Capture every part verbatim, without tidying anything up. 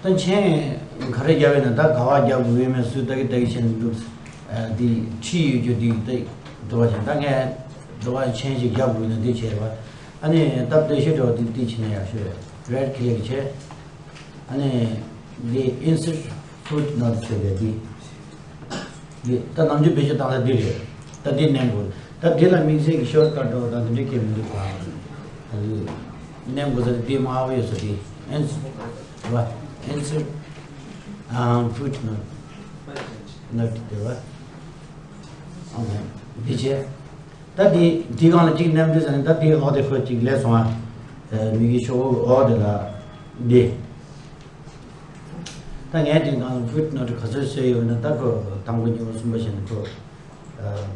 ད་མཆན་ག་རེ་རྒྱབ་ཡོད་ན། ད་ག་བ་རྒྱབ་དགོས་ཡོད་མེད་སུས་ལྟ་གི་ལྟ་གི་བྱས་ནས་འདུག་འདི་བྲིས་ཡོད་རྒྱུ་འདི་ལྟ་འདུག་པ་བྱས། ད་ངས་འདུག་པ་མཆན་ཞིག་རྒྱབ་དགོས་ན་འདི་བྱས་པ། ཨ་ནི་སྟབས་བདེ་ཤོས་འདྲ་བ་འདི་འདི་བྱས་ན་ཡག་ཤོས་རེད། Right click བྱས། ཨ་ནི་འདི་insert footnote ཟེར་བའི་འདི། འདི་ད་ནམ་རྒྱུན་བེད་སྤྱོད་བཏང་ས་འདི་རེད། ད་འདི་མནན་དགོས། ད་འདི་ལ་དམིགས་བསལ་གྱི་shortcut འདྲ་བོ་དང་འདི་འདྲའི་སྐད་མི་འདུག་ག་མནན་དགོས་ས་འདི་དམར་པོ་ཡོད་ས་འདི། Ins རེད་པ། Insert footnote note རེད་པ། ཨོ་ཁེ། འདི་བྱས། ད་འདི་འདི་སྒང་ལ་གཅིག་མནན་དུས་ཙ་ནས་ད་འདི་འོག་དེ་ཁོ་གཅིག་སླེབས་སོང་ཨ། མིག་གི་ཕྱོགས་འོག་དེ་ལ་འདི། ད་ངས་དེ་སྒང་footnote ག་ཚོད་བཟོས་ཡོད་ན། ད་ཁོ་དང་པོ་གཉིས་པ་གསུམ་པ་བྱས་ནས་ཁོ་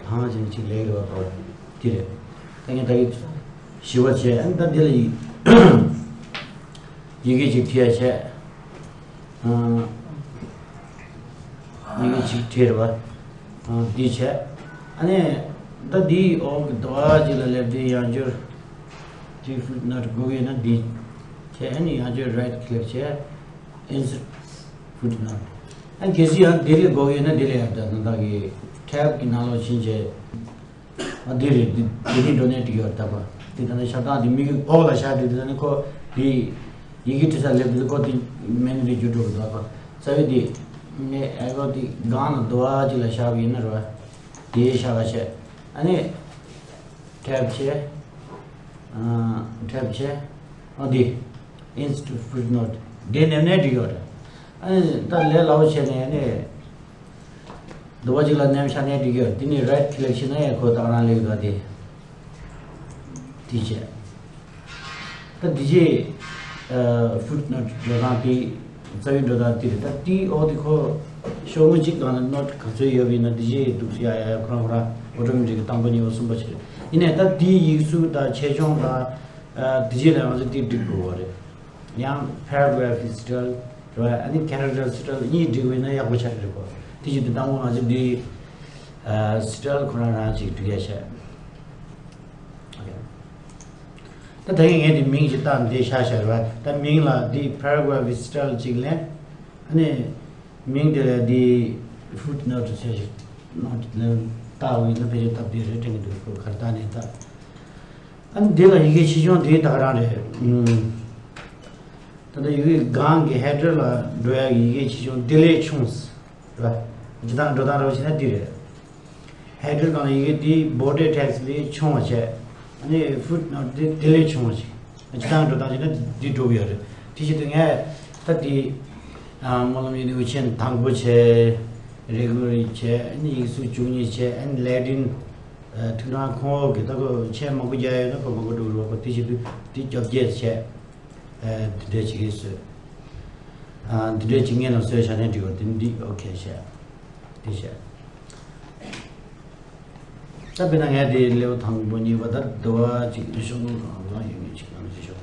ལྷང་ཅིག་ཅིག་ལེགས་རེད་པ། ཁོ་དེ་རེད། ད་ངས་ད་གི་བཞི་པ་བྱས། ཨ་ནི་ད་འདི་ལ་ཡི་ཡི་གེ་ཅིག་བྲིས་ཡ་བྱས། ཡི་གེ་ཅིག་བྲིས་རེད་པ། འདི་བྱས། ཨ་ནི་ད་འདིའི་འོག་གི་ཟླ་བ་ཅིག་ལ་སླེབས་དུས་ཡང་བསྐྱར་དེ་footnote དགོས་ཀྱི་ཡོད་ན་འདི་བྱས། ཨ་ནི་ཡང་བསྐྱར་right click བྱས། Insert footnote ཨ་གལ་སྲིད་ཡང་འདི་ལས་དགོས་ཀྱི་ཡོད་ན་འདི་ལས་ཡར་ད་ནང་ལྟག་གི་tab གི་ནང་ལོགས་ཕྱིན་བྱས། ཨ་འདི་རེད། འདི་འདི་འདི་འགྲོ་ནས་འགྲིག་ཡོད་ད་པ། འདི་ད་ནི་ཤ་སྟག་འདི་མིག་འོག་ལ་བཞག་དུས་འདི་ད་ནི་ཁོ་འདི་ཡི་གེ་བྲིས་ས་སླེབས་དུས་ཁོ་འདི་མེད་ནི་འདི་བརྒྱུད་འགྲོ་གི་འདུག་པ། རྩ་བའི་འདི་ངས་ཨེ་ཁོ་འདི་སྒང་ལ་དུ་བ་ཅིག་ལ་བཞག་གི་ཡིན་ན་རེད་པ། དེ་བཞག་ག་བྱས། ཨ་ནི་tab བྱས། ཨ་tab བྱས། ཨ་འདི་insert footnote འདི་མནན་ནས་འགྲིག་ཡོད་རེད། ཨ་ནི་ད་ལས་སླ་པོ་བྱས་ནས་ནི། འདུག་པ་ཅིག་ལ་མནན་བཞག་ནས་འགྲིག་ཡོད། དེ་ནས་right click བྱས་ན་ཡང་ཁོ་ད་རང་ལེགས་འགྲོ་དེ། དེ་བྱས། ད་དེ་རྗེས་footnote འགྲོ་སྟངས་དེ་རྩ་བའི་འགྲོ་སྟངས་དེ་རེད། ད་དེའི་འོག་དེ་ཁོ་ཤོག་ངོས་གཅིག་སྒང་ལ་note ག་ཚོད་ཡོད་པ་ཡིན་ན་དེ་རྗེས་འདུག་ཡ་ཡ་ཡ་ཁོ་རང་ཁོ་རང་automatic གི་དང་པོ་གཉིས་པ་གསུམ་པ་བྱས། ཡིན་ནའི་ད་དེའི་ཡིག་གཟུགས་དང་ཆེ་ཆུང་དང་དེ་རྗེས་ལ་ང་ཚོ་དེ་སྒྲིག་དགོས་པ་རེད། ཡང་paragraph style རེད། ཨ་ནི་character style གཉིས་སྒྲིག་པ་ཡིན་ན་ཡག་པོ་ཆགས་ཀྱི་རེད་གོ། དེ་བཞིན་དུ་དང་པོ་ང་ཚོས་འདི་style ཁོ་རང་རང་ཅིག་སྒྲིག་ཡ་བྱས། ད་ད་གིན་ངས་འདི་མིང་ཅིག་བཏགས་འདི་བཞག་བཞག་རེད། ད་མིང་ལ་འདི་paragraph style ཅིག་ལེན། ཨ་ནི་མིང་དེ་ལ་འདི་footnote ཟེར་ཞིག་note ལེན་བཏགས་པ་ཡིན་ན་ཕལ་ཆེར་སྟབས་བདེ་རེད་དྲན་གྱི་འདུག་ཁོ་གར་བཏགས་ནས་བཏགས། ཨ་ནི་འདི་ལ་ཡི་གེ་ཆེ་ཆུང་དེ་ད་ག་རང་རེད། ཨུམ། ད་ལྟ་ཡི་གེ་སྒང་གི་header ལ་འགྲོ་ཡག་གི་ཡི་གེ་ཆེ་ཆུང་དེ་ལས་ཆུང་ཟེར་བ། སྤྱིར་བཏང་འགྲོ་སྟངས་རོགས་བྱས་ན་འདི་རེད། header སྒང་ལ་ཡི་གེ་དེ་body text ལས་ཆུང་བ་བྱས། ཨ་ནི་footnote དེ་དེ་ལས་ཆུང་བ་ཞིག་སྤྱིར་བཏང་འགྲོ་སྟངས་བྱས་ན་འདི་འགྲོ་གི་ཡོད་རེད། དེ་བཞིན་དུ་ངས་ད་དེ་སྨོན་ལམ་ཡིན་ནའི་མཆན་དང་པོ་བྱས། regular བྱས། ཨ་ནི་ཡིག་གཟུགས་བཅུ་གཉིས་བྱས། ཨ་ནི་Latin ཐུགས་སྣང་ཁོང་འོག་གི་ད་ཁོ་མཆན་མང་པོ་རྒྱག་ཡོད་ན་ཁོ་མང་པོ་འགྲོ་གི་རེད་པ། དེ་བཞིན་དུ་དེ་བཅོ་བརྒྱད་བྱས། འདི་འདྲས་བྱེད་ཀྱི་བཟོས། འདི་འདྲས་བྱེད་མཁན་ལ་བཟོས་བྱ་ནས་འགྲིག་པ་དེ་འདི་ཨོ་ཁེ་བྱས། དེ་བྱས། ད་དཔེར་ན་ངས་དེ་ལེའུ་དང་པོ་གཉིས་པ་ད་དུ་བ་གཅིག་ཤོག་ངོས་གང་གང་ཡོད་མེད་ཅིག་གང་ཅིག་ཤོག་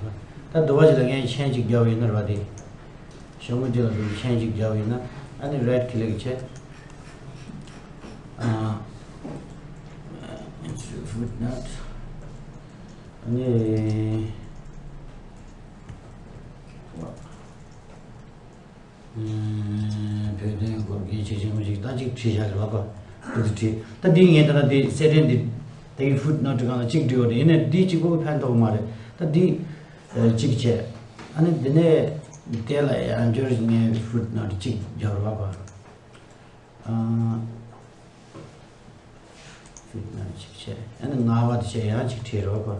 ད་དུ་བ་གཅིག་ལ་ངས་མཆན་གཅིག་རྒྱབ་ཡིན་ན་རེད་པ། དེ་ཤོག་ངོས་དེ་ལ་དུ་མཆན་གཅིག་རྒྱབ་ཡིན་ན། ཨ་ནི་right click བྱས། ཨ་footnote ཨ་ནི། བོད་དོན་སྐོར་གྱི་ཆེ་ཆུང་ཞིག་ད་ཅིག་བྲིས་བཞག་རེད་པ། ཁོ་ཚོ་བྲིས་ད་འདི་ངས་ད་ལྟ་འདི་གསལ་འདྲེན་འདི་ད་ཡིན་footnote གང་ལ་གཅིག་བྲིས་པ་རེད། ཡིན་ནའི་འདི་གཅིག་པོ་ཕན་ཐོགས་མ་རེད། ད་འདི་གཅིག་བྱས། ཨ་ནི་འདི་ནས་དེ་ལ་ཡང་འབྱོར་ངས་footnote གཅིག་རྒྱབ་རེད་པ། ཨ། ཅིག་བྱས། ཨ་ནི་ལྔ་པ་དེ་བྱས་ཡང་ཅིག་བྲིས་རོགས་གོ།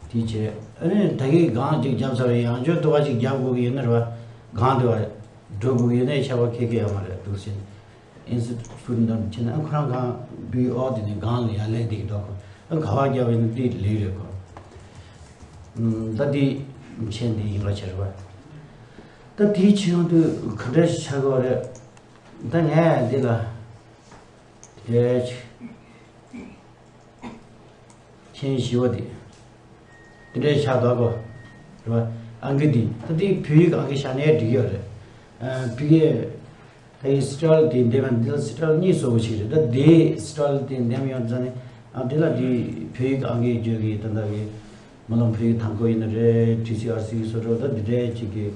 དེ་བྱས། ཨ་ནི་ད་གིན་སྒང་ཅིག་བརྒྱབ་ཚར་བའི་ཡང་བསྐྱར་དུ་བ་ཅིག་བརྒྱབ་དགོས་ཀྱི་ཡོད་ན་རེད་པ། སྒང་དུ་བ་འགྲོ་དགོས་ཀྱི་ཡོད་ན་ཁྱད་པར་ཁྱད་ཀྱི་ཡོད་མ་རེད་འདུག་ཟེར། Insert footnote བྱས་ན་ཨ་ཁོ་རང་སྒང་བུའི་ཨོ་དེ་ནས་སྒང་ལ་ཡར་ལེན་འདི་གི་འདུག་གོ། ཨ་ག་བ་བརྒྱབ་ཡིན་ན་འདི་ལེགས་རེད་གོ། ཨུམ། ད་འདི་མཆན་འདི་ཡིན་པ་བྱས་རེད་པ། ད་དེའི་ཆེད་དུ་ག་འདྲ་ཞིག་བྱ་དགོས་རེད། ད་ངས་འདི་ལ། དེ་ཆེན་བཞི་བ་དེ། དེ་འདྲའི་ཆགས་འདུག་གོ། རེད་པ། ཨང་ཀི་འདི། ད་འདི་བོད་ཡིག་ཨང་ཀི་བཞག་ནའི་འགྲིག་ཡོད་རེད། ཨ། བི་ཀེ་ད་ཡི་style དེ་འདེམས་པ་འདི་ལ་style གཉིས་བཟོ་དགོས་ཞིག་རེད། ད་དེའི་style དེ་འདེམས་ཡོང་ཙང་ནས། ཨ། འདི་ལ་འདི་བོད་ཡིག་ཨང་ཀི་བརྗོད་ཀྱི་ད་ལྟ་གི་སྨོན་ལམ་བོད་ཡིག་དང་པོ་ཡིན་ན་རེད། ཊི་སི་ཨར་སི་བཟོ་འདྲ་ད་འདི་འདྲའི་ཅིག་གི་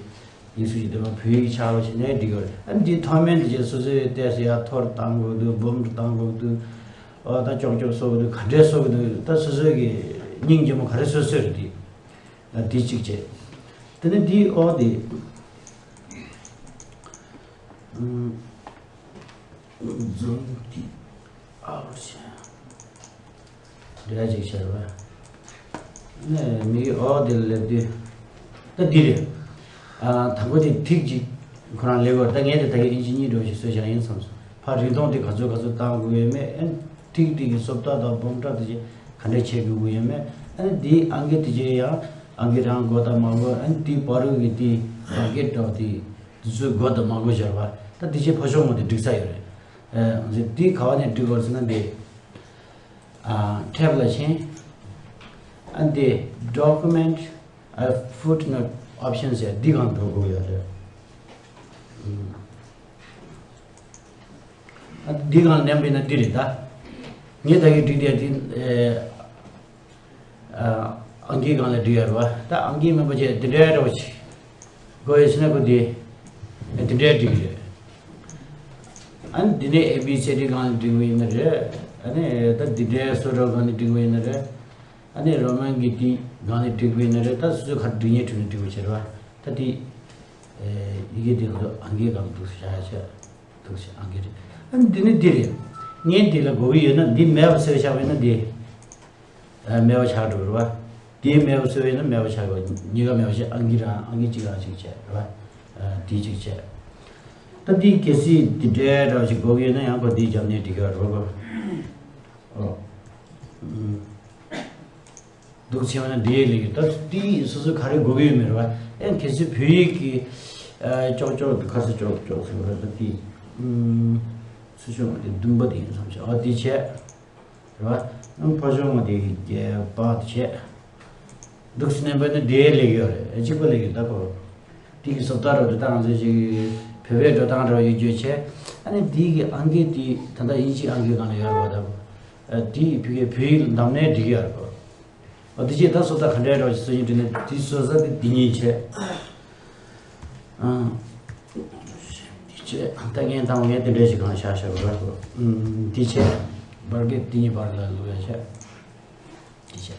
ཡིག་གཟུགས་ཀྱི་འདོན་པ་བོད་ཡིག་ཆགས་པ་ཞིག་ནས་འགྲིག་ཡོད་རེད། ཨ་ནི་འདི་མཐོ་དམན་དེ་ཚོ་སོ་སོའི་ཏོག་ཙམ་ཡར་འཐོར་བཏང་དགོས་འདུག་སྦོམ་འགྲོ་བཏང་དགོས་འདུག་ཨོ་ད་ཀྱོག་ཀྱོག་བཟོ་དགོས་འདུག་ག་འདྲས་བཟོ་དགོས་འདུག་ད་སོ་སོའི་གི་སྙིང་རྗེ་མོ་ག་རེ་བཟོས་བཟོས་རེད་འདི། ཨ་འདི་གཅིག་བྱས། དེ་ནས་འདི་ཨོ་འདི། ཨུམ། འཛུམ་གྱིས་ཨ་རུ་བྱས། འདྲ་ཅིག་བྱས་པ། ནས་མིག་ཨོ་དེ་ལ་སླེབས་དུས། ད་འདི་རེད། ཨ་དང་པོ་དེ་ཐིག་ཅིག་ཁོ་རང་ལེགས་པར་ད་ངས་དེ་ད་གིན་ཨིན་ཅི་གཉིས་འགྲོ་ཞིག་བཟོས་བཞག་ཡིན་བསམ་སོང་། ཕར་རིང་ཐུང་དེ་ག་ཚོད་ག་ཚོད་བཏང་དགོས་ཡོད་མེད། ཨན་ཐིག་དེ་གི་སོབ་ཏག་དང་སྦོམ་ཏག་དེ་ཅིག་ག་འདྲ་བྱེད་དགོས་ཀྱི་ཡོད་མེད། ཨན་དེའི་ཨང་ཀི་དེ་ཅིག་ཡང་ཨང་ཀི་རང་དགོས་དང་མ་དགོས། ཨན་དེའི་བར་དུ་གི་དེ་བར་བརྒལ་འདྲ་བ་དེ་དེ་ཚོའི་དགོས་དང་མ་དགོས་སྦྱར་བ། ད་དེ་ཅིག་ཕོ་གཞོན་མོ་དེ་འགྲིག་ས་ཡོད་རེད། ཨ་འདི་ག་བ་ནས་འགྲིག་དགོས་ཟེར་ན་འདི། ཨ་ཐེབ་ལ་ཕྱིན། ཨ་འདི་document ཨ་footnote options ཟེར་འདི་གང་འགྲོ་དགོས་ཡོད་རེད། ཨ་འདི་གང་ནེམ་པས་ན་འདི་རེད་ད། ངས་ད་གི་འགྲིག་དེ་འདི། ཨ་ཨང་ཀིའི་སྒང་ལ་འབྲི་ཡ་རེད་བ། ད་ཨང་ཀི་མིན་པ་བྱས་འདི་འདྲའི་འདྲ་བོ་ཅིག་དགོས་ཡོད་ཟེར་ན་ཁོ་འདི་འདི་འདྲའི་འགྲིག་གི་རེད། ཨ་ནི་འདི་ནས་ཨེ་བི་སི་ཌི་སྒང་ལ་འབྲི་དགོས་ཡིན་ན་རེད། ཨ་ནི་ད་འདི་འདྲའི་སོ་ཊར་སྒང་ལ་འབྲི་དགོས་ཡིན་ན་རེད། ཨ་ནི་རོ་མན་གྱི་འདི་སྒང་ལ་འབྲི་དགོས་ཡིན་ན་རེད། ད་སོ་སོས་ག་རེ་འབྲི་སྙིང་བྲོ་ནས་འབྲི་དགོས་བྱས་རེད་བ། ད་འདི་ཡི་གེ་འདི་ང་ཚོ་ཨང་ཀིའི་སྒང་ལ་འདུག་བཞག་ཡ་བྱས། འདུག་བྱས་ཨང་ཀི་རེད། ཨ་ནི་འདི་ནི་འདི་རེད། ངས་འདི་ལ་དགོས་ཀྱི་ཡོད་ན་འདི་མེད་པ་བཟོས་བཞག་པ་ཡིན་ན་འདི། ཨ་མེད་པ་ཆགས་འགྲོ་རེད་བ། དེའི་མེད་པ་བཟོས་པ་ཡིན་ན་མེད་པ་ཆགས་དགོས། གཉིས་ཀ་མེད་པ་བྱས་ཨང་ཀི་རང་ཨང་ཀི་གཅིག་རང་གཅིག་བྱས་རེད་བ། ཨ་དེ་གཅིག་བྱས། ད་འདི་གལ་སྲིད་འདི་འདྲའི་འདྲ་བ་ཞིག་དགོས་ཀྱི་ཡོད་ན་ཡང་ཁོ་འདིའི་རྒྱབ་ནས་འབྲི་གི་ཡོད་རེད་བ། ཨོ། ཨུམ། འདུག་བྱས་པ་ན་འདི་ཡས་ལེགས་ཡོད། ད་འདི་སོ་སོའི་ག་རེ་དགོས་ཀྱི་ཡོད་མེད་རེད་བ། ཨེ་གལ་སྲིད་བོད་ཡིག་གི་ཨ་ཀྱོག་ཀྱོག་གི་ཁ་ས་ཀྱོག་ཀྱོག་ཟེར་བ་རེད། ད་འདི་ཨུམ། ཚུར་ཤོག་འདི་བདུན་པ་དེ་ཡིན་བསམ་བྱས། ཨ་འདི་བྱས། རེད་བ། ཨང་ཕོ་གཞོན་མ་དེ་རྒྱས་པ་དེ་བྱས། འདུག་སེ་ནས་འབད་ན་དེ་ལེགས་ཡོད་རེད། གཅིག་པ་ལེགས་ཡོད་ད་ཁོ། དེ་གི་བཟོ་ལྟ་རོ་དེ་དང་ཚོད་ཅིག་བོད་པའི་འགྲོ་སྟངས་རོ་ཡོད་རྒྱུ་བྱས། ཨ་ནི་དེ་གི་ཨང་ཀི་དེ་ད་ལྟ་དབྱིན་ཇིའི་ཨང་ཀི་སྒང་ལ་ཡོད་རེད་བ་ད་ཁོ། ཨ་དེ་ཡི་ཕ་གིའི་བོད་ཡིག་འདམ་ནས་འགྲིག་གི་ཡོད་རེད་ཁོ། ཨ་དེ་བྱས་ད་བཟོ་ལྟ་ག་འདྲའི་རོ་ཞིག་བཟོ་ཡིན་དྲན་ནས་དེ་བཟོ་ས་དེ་དེ་གཉིས་བྱས། ཨང་། འདི་བྱས། ད་ངས་དང་ངས་དེ་འདྲས་ཞིག་གང་བཞག་བཞག་པ་རེད། ཨང་། འདི་བྱས། བར་གྱི་འདི་གཉིས་བར་ལ་ལུག་ཡ་བྱས། འདི་བྱས།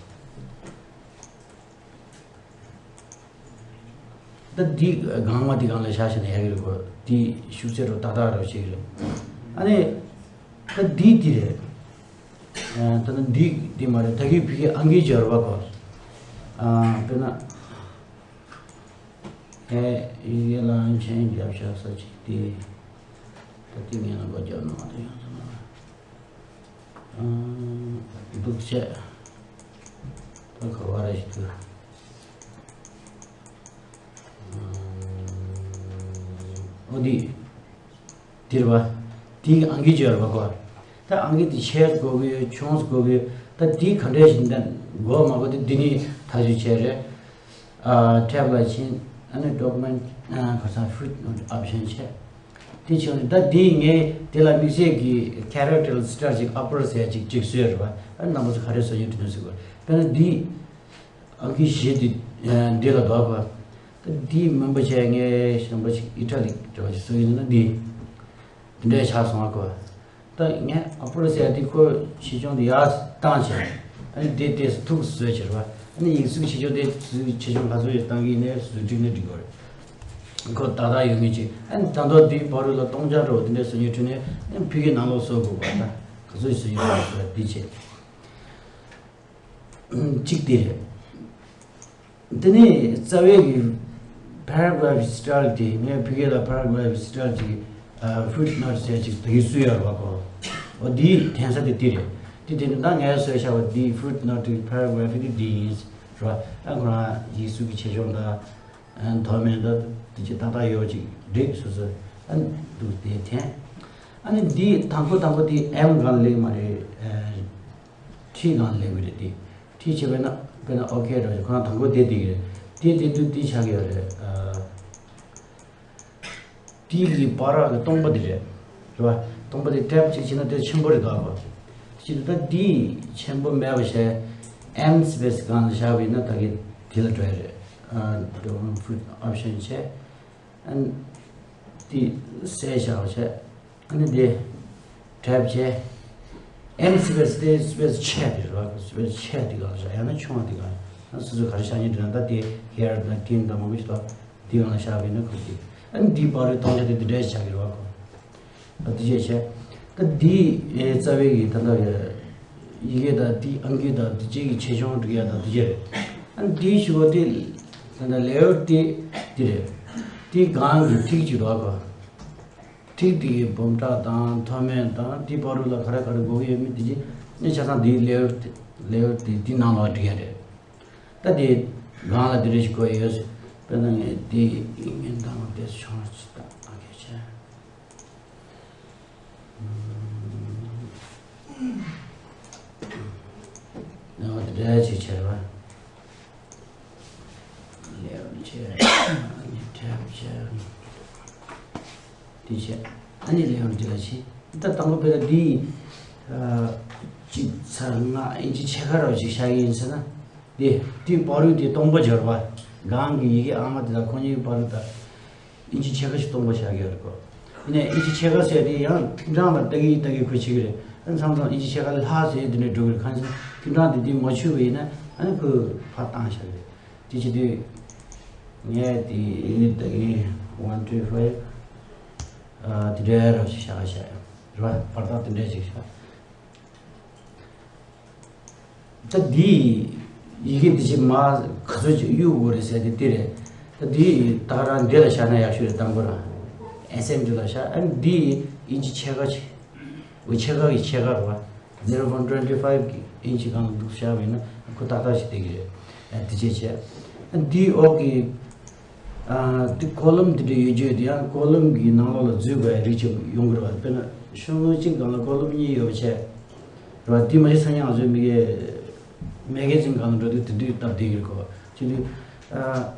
ད་འདི་གང་མ་འདི་གང་ལ་བཞག་བཞག་ན་ཡག་གི་རེད་གོ། འདི་ཤུགས་ཚད་རུ་ཏག་ཏག་རུ་བྱེད་ཀྱི་རེད། ཨ་ནི། ད་འདི་འདི་རེད། ཨ་ད་ནི་འདི་འདི་མ་རེད། ད་གི་བི་གི་ཨང་ཀི་སྦྱར་བ་གོ། ཨ་དཔེར་ན། ཨེ་ཡི་གེ་ལ་མཆན་རྒྱབ་བཞག་ས་ཅིག་སྟེ། ད་ལྟའི་ངས་ལ་མགོ་རྒྱབ་ནང་དུ་ཡོང་ཐུབ་ན། ཨང་། འདུག་བྱས། ད་ག་བ་ར་ཞིག་ཏུ། ཨང་། ཨོ་འདི། འདིར་བ། དེའི་ཨང་ཀི་ཅིག་ཡོད་རེད་པ་གོ། ད་ཨང་ཀི་དེ་ཆེར་དགོས་ཀྱི་ཡོད་ཆུང་དགོས་ཀྱི་ཡོད། ད་དེ་ག་འདྲས་ཞིག་འདྲ་དགོས་མ་དགོས་དེ་འདི་ནས་ཐག་གཅོད་བྱས་རེད། ཨ་ཐེབ་ལ་ཕྱིན། ཨ་ནི་ཌོ་ཀུ་མེན་ཊི་ཨ་ཁ་སང་ཕུཊ་ནོ་ཊི་ཨོབ་ཤན་བྱས། དེ་བྱས་ནས་ད་དེ་ངས་དེ་ལ་དམིགས་བསལ་གྱི་ཁེ་རེག་ཊར་སི་ཊལ་ཅིག་ཨ་པར་ཟེར་ཅིག་ཅིག་བཟོས་རེད་པ། ཨ་རྣམ་པ་ཚོ་ག་རེ་བཟོ་ཡོད་དྲན་ཟེར་དགོས། དཔེར་ན་འདི། ཨང་ཀི་བཞི་དེ་འདི་ལ་འདོགས་པ། ད་འདི་མིན་པ་བྱས་ངས་གཞན་པ་ཞིག་ཨི་ཊ་ལི་འདྲ་བ་ཞིག་བཟོ་ཡིན་ན་འདི། འདི་འདྲས་ཆགས་སོང་ཨ་ཁོ། ད་ངས་ཨ་པར་ཟེར་དེ་ཁོ་ཆེ་ཆུང་དེ་ཡར་བཏང་བྱས། ཨ་ནི་དེ་དེ་ཐུག་བཟོས་བྱས་རེད་པ། ཨ་ནི་ཡིག་གཟུགས་ཆེ་ཆུང་དེ་ཆེ་ཆུང་ག་ཚོད་ཡོད་བཏང་གི་ནས་བཟོས་འགྲིག་ན་འགྲིག་གི་རེད། ཁོ་ཏག་ཏག་ཡོད་ངེས་ཅིག་ཨ་ནི་ད་མདོ་དེའི་བར་དུ་ལ་སྟོང་ཆ་འདྲ་བོ་དེ་འདྲས་བཟོ་ཉེས་འཁྲུལ་ནས་ཨ་ནི་ཕ་གི་ནང་ལོགས་བཟོ་དགོས་པ་ད་ག་ཚོད་བཟོ་ཉེས་འཁྲུལ་བཟོ་འདི་བྱས། གཅིག་དེ་རེད། དེ་ནས་རྩ་བའི་གི་paragraph style དེ་ངས་ཕ་གི་ལ་paragraph style ཅིག་ཨ་ཕུཊ་ནོ་ཊི་ཟེར་ཅིག་དེ་གི་བཟོས་ཡོད་རེད་པ་ཁོ། འོ་དེའི་འཐེན་ས་དེ་དེ་རེད། དེ་དེ་ནི་ད་ངས་བཟོས་བཞག་པ་དེ་ཕུཊ་ནོ་ཊི་གི་paragraph དེ་དེ་ཡིན་རེད་པ། ཨ་ཁོ་རང་ཡིག་གཟུགས་ཀྱི་ཆེ་ཆུང་དང་། མཐོ་དམན་དང་དེ་ཅིག་ཏག་ཏག་ཡོད་ཅིག་འགྲིག་སོ་སོ། ཨ་འདུག་དེ་འཐེན། ཨ་ནི་འདི་དང་པོ་དང་པོ་དེ་ཨེམ་སྒང་ལེགས་མ་རེད། ཨ་ཁྲི་སྒང་ལེགས་པ་རེད་དེ། ཁྲི་བྱས་པས་ན་དཔེར་ན་ཨོ་ཁེ་འདྲ་ཞིག་ཁོ་རང་དང་པོ་དེ་འགྲིག་རེད། དེ་དེ་དུས་འདི་ཆགས་ཀྱི་ཡོད་རེད། ཨ་དེ་གི་བར་གི་སྟོང་པ་དེ་རེད། རེད་པ། སྟོང་པ་དེ་ཊེབ་ཅིག་བྱས་ན་དེ་ཆེན་པོ་རེད་དོ་ཨ་ཁོ། ཅི་ད་འདི་ཆེན་པོ་མེད་པ་བྱས་ཨེམ་སི་པེ་སི་སྒང་ལ་བཞག་པ་ཡིན་ན་ད་གི་དེ་ལ་འགྲོ་ཡ་རེད། ཨ་ཌོ་ཀུ་མེན་ཊི་ཕུཊ་ཨོབ་ཤན་བྱས། ཨ་ནི་དེ་གསལ་བཞག་བྱས། ཨ་ནི་དེ་གྲབ་བྱས། ཨེམ་སི་པེ་སི་དེ་སི་པེ་སི་ཆེ་དེ་རེད་བ། སི་པེ་སི་ཆེ་དེ་གང་བཞག་ཡང་ན་ཆུང་བ་དེ་གང་། ཨ་སོ་སོ་ག་རེ་བཞག་སྙིང་འདོད་ན། ད་དེ་ཧེ་ཡར་དང་ཏིན་དང་མང་པོ་ཞིག་འདུག་དེ་གང་ལ་བཞག་པ་ཡིན་ན་ཁོ་དེ། ཨ་ནི་དེའི་བར་དུ་གཏོང་བྱ་དེ་དེ་འདྲ་ཞིག་བཞག་གི་རེད་བ་ཁོ། ད་དེ་བྱས་བྱས། ད་འདི་ཨེ་རྩ་བའི་གི་ད་ལྟ་ཡི་གེ་དང་འདི་ཨང་ཀི་དང་འདི་བཅས་ཀྱི་ཆེ་ཆུང་འགྲིག་ཡ་དང་འདི་བྱས་རེད། ཨ་འདིའི་ཞུ་བ་དེ་ད་ལྟ་ལེ་ཡར་དེ་འདི་རེད། དེ་སྒང་གི་ཐིག་ཅིག་འདུག་ག་ཐིག་དེ་གི་སྦོམ་ཕྲ་དང་མཐོ་དམན་དང་དེ་བར་དུ་ལ་ག་རེ་ག་རེ་དགོས་ཀྱི་ཡོད་མེད་དེ་ཅི་ནས་ཆ་ཚང་དེ་ལེ་ཡར་དེ་ལེ་ཡར་དེ་དེ་ནང་ལ་འགྲིག་ཡ་རེད། ད་དེ་སྒང་ལ་དེ་རེ་ཞིག་དགོས་ཡོད། དཔེར་ན་ངས་དེ་ངས་འདང་དེ་ཆུང་ཅིག་དང་ཨ་ཁེ་ཆེ། ནང་དེ་འདྲ་ཅིག་བྱས་པ། ལེའུ་བྱས། ཨ་ནི་ཊེབ་བྱས། དེ་བྱས། ཨ་ནི་ལེའུ་འདི་ལ་ཕྱིན། ད་དང་པོ་དཔེར་ན་འདི་ཨ་གཅིག་ཚེག་ལྔ་ཨིན་ཅི་ཕྱེད་ཀ་རོ་ཅིག་བཞག་ཡིན་ཟེར་ན། དེ་དེའི་བར་དུ་དེ་སྟོང་པ་སྦྱོར་བ། སྒང་གི་ཡི་གེ་ཨ་མ་དེ་དང་ཁོ་གཉིས་ཀྱི་བར་དུ་ད་ཨིན་ཅི་ཕྱེད་ཀ་ཞིག་སྟོང་པ་བཞག་གི་ཡོད་རེད་གོ། ཡིན་ནའི་ཨིན་ཅི་ཕྱེད་ཀ་ཟེར་དེ་ཡང་ཐིག་གྲངས་ལ་ལྟ་གི་ལྟ་གི་ཁོས་བྱེད་ཀྱི་རེད། ཨ་མཚམས་མཚམས་ཨིན་ཅི་ཕྱེད་ཀ་ལས་ལྷག་ཟེར་དེ་འདྲ་འགྲོ་གི་རེད། གང་ཟེར་ན་ཐིག་གྲངས་དེ་དེ་མ་ཆུད་པ་ཡིན་ན་ཨ་ནི་ཁོས་ཕར་བཏང་བཞག་གི་རེད། དེ་བྱེད་དུས་ངས་དེ་ཨིན་ཅི་ལྟ་གི་one two five ཨ་དེ་འདྲ་རོ་ཞིག་བཞག་བཞག་རེད་བ། བར་ཐག་དེ་འདྲ་ཞིག་བཞག་ད་འདི་ཡི་གེ་འདི་ཕྱི་མ་ག་ཚོད་ཅིག་གཡུག་དགོས་རེད་ཟེར་དེ་འདི་རེད། ད་འདི་ད་ག་རང་འདི་ལ་བཞག་ན་ཡག་ཤོས་རེད། དང་པོ་རང་ཨེ་སེམ་འདི་ལ་བཞག་ཨ་འདི་ཨིན་ཅི་ཕྱེད་ཀ་ཅིག་འོ་ཕྱེད་ཀ་གི་ཕྱེད་ཀ་རེད་བ། zero point twenty five གི་ཨིན་ཅི་སྒང་ལ་འདུག་བཞག་པ་ཡིན་ན་ཁོ་ཏག་ཏག་ཞིག་བསྡད་ཀྱི་རེད། ཨ་འདི་བྱས་བྱས་ཨ་འདི་འོག་གི་ཨ་དེ་ཀོ་ལོམ་དེ་འདྲ་ཡོད་རྒྱུ་དེ་ཡང་ཀོ་ལོམ་གྱི་ནང་ལོགས་ལ་འཛུལ་དགོས་ཡ་རིགས་ཅིག་ཡོང་གི་རེད་བ། དཔེར་ན་ཤོག་ངོས་གཅིག་སྒང་ལ་ཀོ་ལོམ་གཉིས་ཡོད་པ་བྱས་རེད་བ། དེ་མ་གཞི་སང་ཉིན་ང་ཚོའི་མི་གའི་མེ་ག་ཛིན་སྒང་ལ་འགྲོ་དུས་དེ་དུས་སྟབས་བདེ་གི་རེད་གོ། བྱས་དུས་ཨ་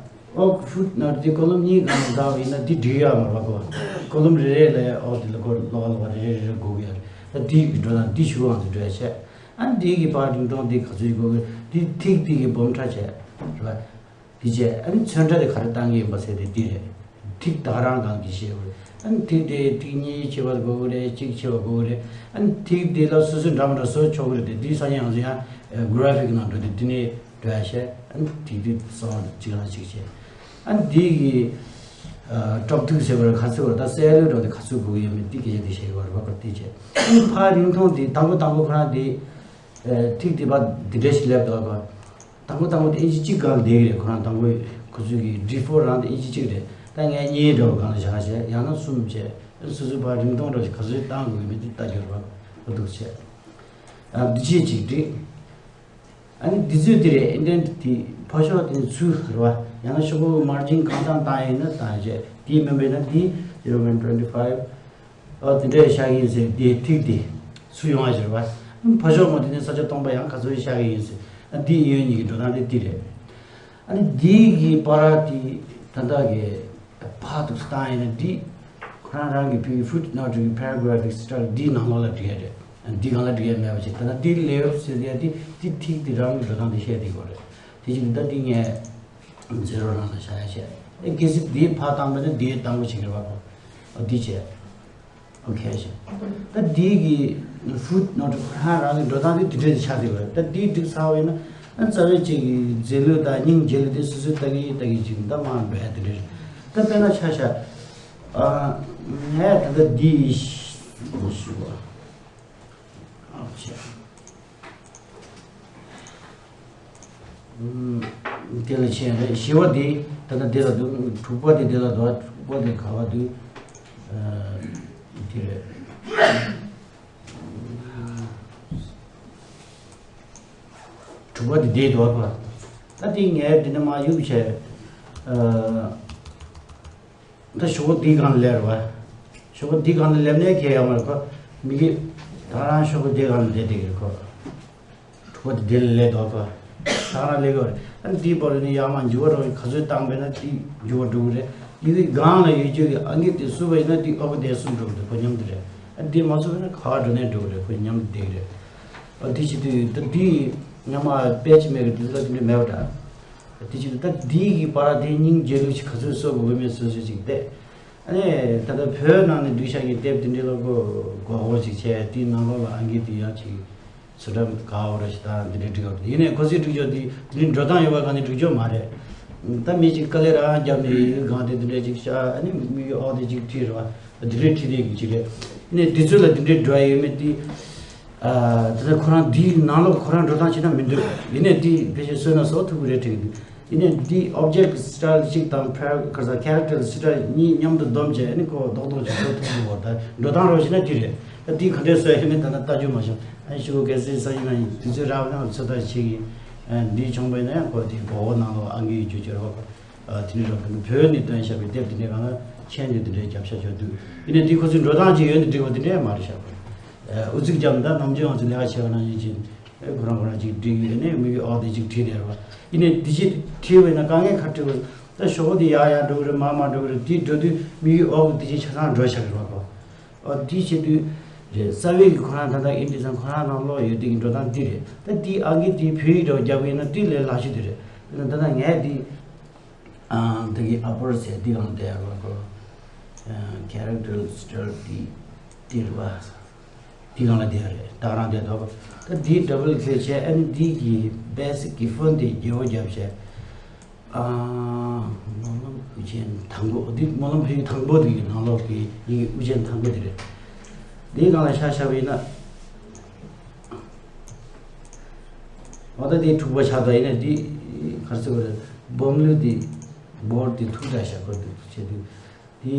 ཨོག་ཕུཊ་ནོཊ་དེ་ཀོ་ལོམ་གཉིས་སྒང་ལ་བཏགས་པ་ཡིན་ན་དེ་འགྲིག་ཡོད་མ་རེད་བ་གོ། ཀོ་ལོམ་རེ་རེ་ལ་ཨོག་དེ་ལ་ཀོ་ལོམ་ལོགས་ལ་རེ་རེ་རེ་དགོས་ཀྱི་ཡོད་རེད། ད་དེ་གི་འགྲོ་སྟངས་དེ་ཞུ་བ་ང་ཚོ་འགྲོ་ཡ་བྱས། ཨ་ནི་དེ་གི་ཕར་རིང་ཐུང་དེ་ག་ཚོད་དགོས་ཀྱི་རེད། དེ་ཐིག་དེ་གི་སྦོམ་ཕྲ་བྱས་རེད་བ། དེ་བྱས་ཨ་ནི་ཚོན་ཁྲ་དེ་ག་རེ་བཏང་གི་ཡིན་པ་ཟེར་དེ་འདི་རེད། ཐིག་ད་ག་རང་སྒང་གི་བཤད་དགོས་རེད། ཨ་ནི་ཐིག་དེ་ཐིག་གཉིས་ཕྱེ་བ་དགོས་ཀྱི་རེད། གཅིག་ཕྱེ་བ་དགོས་ཀྱི་རེད། ཨ་ནི་ཐིག་དེ་ལ་སོ་སོའི་འདྲ་མི་འདྲ་བཟོ་ཆོག་གི་རེད། དེ་དུས་སང་ཉིན་ང་ཚོ་ཡང་གྷ་ར་ཕིག་ནང་འགྲོ་དུས་དེ་ནས་འགྲོ་ཡ་བྱས། ཨ་ནི་ཐིག་དེ་བཟོ་བ་གཅིག་རང་གཅིག་བྱས། ཨ་ནི་དེ་གི་ཨ་གྲོག་ཐིག་ཟེར་བ་རེད། ག་ཚོད་བར་ད་སེ་ལོ་འགྲོ་དེ་ག་ཚོད་དགོས་ཀྱི་ཡོད་མེད་དེ་སྐད་ཆ་དེ་བཤད་དགོས་རེད་བ། ཁོ་དེ་བྱས་ཨ་ནི་ཕར་རིང་ཐུང་དེ་དང་པོ་དང་པོ་ཁོ་རང་དེ་ཨ་ཐིག་དེ་ཕར་འདི་འདྲ་ཞིག་སླེབས་འདུག་ག་དང་པོ་དང་པོ་དེ་ཨིན་ཅི་གཅིག་སྒང་བསྡད་ཀྱི་རེད། ཁོ་རང་དང་པོ་ཁོ་ཚོའི་གི་ཌི་ཕོར་རང་དེ་ཨིན་ཅི་གཅིག་རེད། ད་ངས་གཉིས་འདྲ་བོ་སྒང་ལ་བཞག་བྱས་ཡང་ན་གསུམ་བྱས། སོ་སོའི་ཕར་རིང་ཐུང་འདྲ་བོ་ཞིག་ག་ཚོད་བཏང་དགོས་ཀྱི་མེད་དེ་ལྟ་རྒྱུ་རེད་བ། འོ་འདུག་བྱས། ཨ་འདི་བྱས་གཅིག་བསྒྲིགས། ཨ་ནི་འདི་ཚོས་དེ་རེད། ཨིན་ཌེན་ཊི་དེ་ཕར་ཕྱོགས་དེ་ཚུར་རེད་བ། ཡང་ན་ཤོག་བུ་མར་ཇིན་གང་འཚམ་བཏང་ཡིན་ན་བཏང་བྱས། དེ་མིན་པ་ཡིན་ན་དེ་zero point twenty five ཨ་དེ་འདྲས་བཞག་གི་ཡིན་ཟེར། དེ་ཐིག་དེ་ཚུར་ཡོང་བ་ཞིག་རེད་བ། ཕར་ཕྱོགས་མ་དེ་ནས་ས་ཆ་སྟོང་པ་ཡང་ག་ཚོད་བཞག་གི་ཡིན་ཟེར། ཨ་འདི་ཡོད་གཉིས་ཀྱི་འགྲོ་སྟངས་དེ་དེ་རེད། ཨ་ནི་འདི་གི་པར་དེ་ད་ལྟ་གི་ཕར་དུ་བཏང་ཡིན་ན་འདི་ཁོ་རང་རང་གི་བོད་ཀྱི་ཕུཊ་ནོཊ་རེད། པེ་ར་གྷ་ར་ཕིག་སི་ཊའིལ་འདིའི་ནང་ལོགས་ལ་འབྲི་ཡ་རེད། འདི་སྒང་ལ་འབྲི་ཡ་མེད་པ་བྱས། ད་ལྟ་འདི་ལེ་ཡར་ཟེར་ཡ་འདི་འདི་ཐིག་འདི་རང་གི་འགྲོ་སྟངས་འདི་བཤད་བསྡད་ཡོད་རེད། དེ་བཞིན་ད་འདི་ངས་ཛེ་རོ་རང་ལ་བཞག་ཡ་བྱས། ཨེ་གལ་སྲིད་འདི་ཕར་བཏང་པ་ན་འདི་བཏང་པ་བྱེད་ཀྱི་རེད་བ། ཨོ་འདི་བྱས། ཨོ་ཁེ་བྱས། ད་འདི་གི་ཕུཊ་ནོཊ་ཁོ་རང་རང་གི་འགྲོ་སྟངས་འདི་འདི་འདྲས་ཆགས་བསྡད་ཡོད་རེད། ད་འདི་འགྲིག་ཚར་བ་ཡིན་ན་ཨ་རྩ་བའི་གཅིག་གི་རྗེས་ལུས་དང་སྙིང་རྗེ་ལུས་དེ་སོ་སོའི་ལྟ་གི་ལྟ་གི་ཅིག་ད་མར་འགྲོ་ཡ་འདི་འདྲས་རེད། ད་དཔེར་ན་ཆ་བཞག་ཨ་ངས་ད་ལྟ་འདི་ཞུ་བ། ཨོ་ཁེ། ཨུམ། དེ་ལ་ཆེན་རེད། བཞི་བ་དེ་ད་ལྟ་དེ་ལ་འདུག་དྲུག་པ་དེ་དེ་ལ་འདུག་དྲུག་པ་དེ་ག་བ་འདུག་ཨ། དེ་རེད། དྲུག་པ་དེ་དེ་འདུག་པ། ད་དེ་ངས་དེ་ནས་མར་གཡུག་བྱས། ཨ། ད་ཤོག་བུ་འདི་སྒང་ལ་སླེབས་རེད་བ། ཤོག་བུ་འདི་སྒང་ལ་སླེབས་ནས་ཁྱེད་ཡོང་བར་ཁོ་མི་གི་ད་རང་ཤོག་བུ་འདི་སྒང་ལ་སླེབས་བསྡད་ཀྱི་རེད་ཁོ། དྲུག་པ་དེ་འདི་ལ་སླེབས་འདུག་ཁོ། ད་རང་སླེབས་ཀྱི་རེད། ཨ་ནི་འདིའི་བར་ནས་ཡར་མར་འགྱུར་བ་འགྲོ་གི། ག་ཚོད་བཏང་པས་ན་དེ་འགྱུར་བ་འགྲོ་གི་རེད། འདི་གི་སྒང་ལ་ཡོད་རྒྱུ་གི་ཨང་ཀི་དེ་བསུབས་པ་ཡིན་ན་དེ་ཨོ་བ་དེ་གསུམ་འགྲོ་གི་འདུག་ཁོ་མཉམ་དུ་རེད། ཨ་འདི་མ་བསུབས་པས་ན་ག་བ་འགྲོ་ནས་འགྲོ་གི་རེད། ཁོ་མཉམ་དུ་བསྡད་ཀྱི་རེད། ཨ་འདི་བྱེད་དུས་ད་འདི་ཉམས་པ་དཔེ་ཅི་མེད་གི་འདི་ཚོ་དེ་འདྲ་མེད་པ་འདྲ། དེ་ཅིག་ད་འདི་གི་བར་དེ་སྙིང་རྗེ་ལུགས་ཤིག་ག་ཚོད་གསོ་དགོས་མེད་སོ་སོ་ཅིག་བལྟས། ཨ་ནི་ད་ལྟ་བོད་ནང་ནས་བསྡུས་བཞག་གི་དེབ་དེ་འདྲའི་ལ་གོ་གོ་གོ་ཅིག་བྱས། དེའི་ནང་ལོགས་ལ་ཨང་ཀི་དེ་ཡང་ཅིག་ཚུར་འདྲ་ག་བ་ར་ཞིག་ད་འདི་འདྲའི་སྒྲིག་ཡོད་རེད། ཡིན་ནའི་ཁོ་ཚོས་སྒྲིག་ཆོག་དེ་དེ་འདྲའི་འགྲོ་སྟངས་ཡོད་པ་གང་ནས་སྒྲིག་ཆོག་མ་རེད། ད་མི་ཅིག་དཀའ་ལས་རང་བརྒྱབ་ནས་ཡུལ་གང་དེ་དེ་འདྲའི་ཅིག་བཞག་ཨ་ནི་དམིགས་ཡུལ་ཨོ་དེ་ཅིག་བྲིས་རེད་བ། དེ་འདྲའི་བྲིས་དེ་གི་ཅིག་རེད། ཡིན་ནའི་དེ་ཚོ་ལ་དེ་འདྲའི་འགྲོ་ཡ་ཡོད་མེད་དེ། ཨ། དེ་ཚོ་ཁོ་རང་འདིའི་ནང་ལོགས་ཁོ་རང་འགྲོ་སྟངས་བྱེད་ན་མི་འདུག་ཡིན་ནའི་དེ་ཕལ་ཆེར་བཟོས་ན་བཟོ་ཐུབ་ཀྱི་རེད་དྲན་གྱི་འདུག་ཡིན་ནའི་འདི་ཨོབ་ཇེག་སི་ཊལ་གཅིག་དང་ཕེ་ར་ག་ས་ཁེ་རེག་ཊར་སི་ཊལ་གཉིས་མཉམ་དུ་བསྡོམས་བྱས་ཨ་ནི་ཁོ་རྡོག་རྡོག་ཅིག་བཟོ་ཐུབ་ཀྱི་ཡོད་རེད། ད་འགྲོ་སྟངས་རོགས་བྱས་ན་དེ་རེད། ད་དེ་ག་འདྲས་བཟོས་ཡོད་མེད་ད་ལྟ་ལྟ་རྒྱུ་མ་བྱུང་། ཨ་ནི་ཤོག་གུ་གལ་སྲིད་ས་ཡིན་ན་ཡིན་དུས་ཚོད་རག་པ་ན་ཚོད་ལྟ་བྱེད་ཀྱི། ཨ། འདི་བྱུང་བས་ན་ཡང་ཁོ་དེ་མགོ་བོ་ནང་ལོགས་ཨང་ཀི་ཡི་བརྗོད་བྱ་རོགས། ཨ། དེ་ནས་རང་བོད་ནས་བཏོན་བཞག་པའི་དེབ་དེ་འདྲའི་སྒང་ལ་མཆན་དེ་དེ་འདྲའི་རྒྱབ་ཤ་ཆོག་དུས་ཡིན་ནའི་དེ་ཁོ་ཚོའི་འགྲོ་སྟངས་ཅིག་ཡོད་ནི་འགྲིག་པ་དེ་འདྲའི་མ་རེད་ཤག་ཨ། ཨུ་ཚུགས་བརྒྱབ་ན་ད་ནམ་རྒྱུན་ང་ཚོ་ལས་ཀ་བྱེད་པ་ནང་བཞིན་བྱས་ཨེ་ཁོ་རང་ཁོ་རང་ཅིག་འགྲིག་ཡོད་ནའི་དམིགས་ཡུལ་ཨོ་དེ་ཅིག་བྲིས་བསྡད་རེད་བ། ཡིན་ནའི་དེ་ཅིག་བྲིས་པས་ན་དཀའ་ངལ་ག་འཕྲད་དགོས། ད་ཞོགས་པ་དེ་ཡར་ཡར་འགྲོ་གི་རེད། མར་མར་འགྲོ་གི་རེད། དེ་འགྲོ་དུས་དམིགས་ཡུལ་ཨོ་གི་དེ་ཅིག་ཆ་ཚང་འགྲོ་ཤག་རེད་བ་ཁོ། ཨོ་དེ་བྱེད་དུས་རེད། རྩ་བའི་གི་ཁོ་རང་ད་ལྟ་ཨིན་ཌི་ཚང་ཁོ་རང་ནང་ལོགས་ཡོད་དེ་གི་འགྲོ་སྟངས་འདི་རེད། ད་དེ་ཨང་ཀི་དེ་བོད་ཡིག་འདྲ་བོ་རྒྱབ་ཡིན་ན་དེ་ལས་སླ་ཤོས་དེ་རེད། ད་ལྟ་ངས་དེ། ཨ། འདི་གི་ཨ་པར་ཟེར་འདི་གང་བསྡད་ཡོད་རེད་ཁོ། ཨ། ཁེ་རེག་ཊར་སི་ཊལ་འདི་འདི་རེད་བ། འདི་གང་ལ་བསྡད་ཡོད་རེད། ད་ག་རང་བསྡད་འདུག་ད་འདི་ཌབ་ལ་ཀི་ལིག་བྱས་ཨ་ནི་འདི་གི་བེ་སིག་གི་ཕོན་དེ་རྒྱལ་པོ་བརྒྱབ་བྱས། ཨ། སྨོན་ལམ་དབུ་ཅན་དང་པོ། འདི་སྨོན་ལམ་བོད་ཡིག་དང་པོ་དེ་གི་ནང་ལོགས་ཀྱི་ཡི་གེ་དབུ་ཅན་དང་པོ་དེ་རེད། འདིའི་སྒང་ལ་ཤར་ཤར་བ་ཡིན་ན། འོ་ད་དེ་དྲུག་པ་ཆགས་པ་ཡིན་ན་དེ་ག་རེ་ཟེར་བ་རེད། སྦོམ་ལུས་དེ་བོར་དེ་ཐུག་འདྲ་ཤག་ཁོ་དེ་བྱེད་དུས་དེ།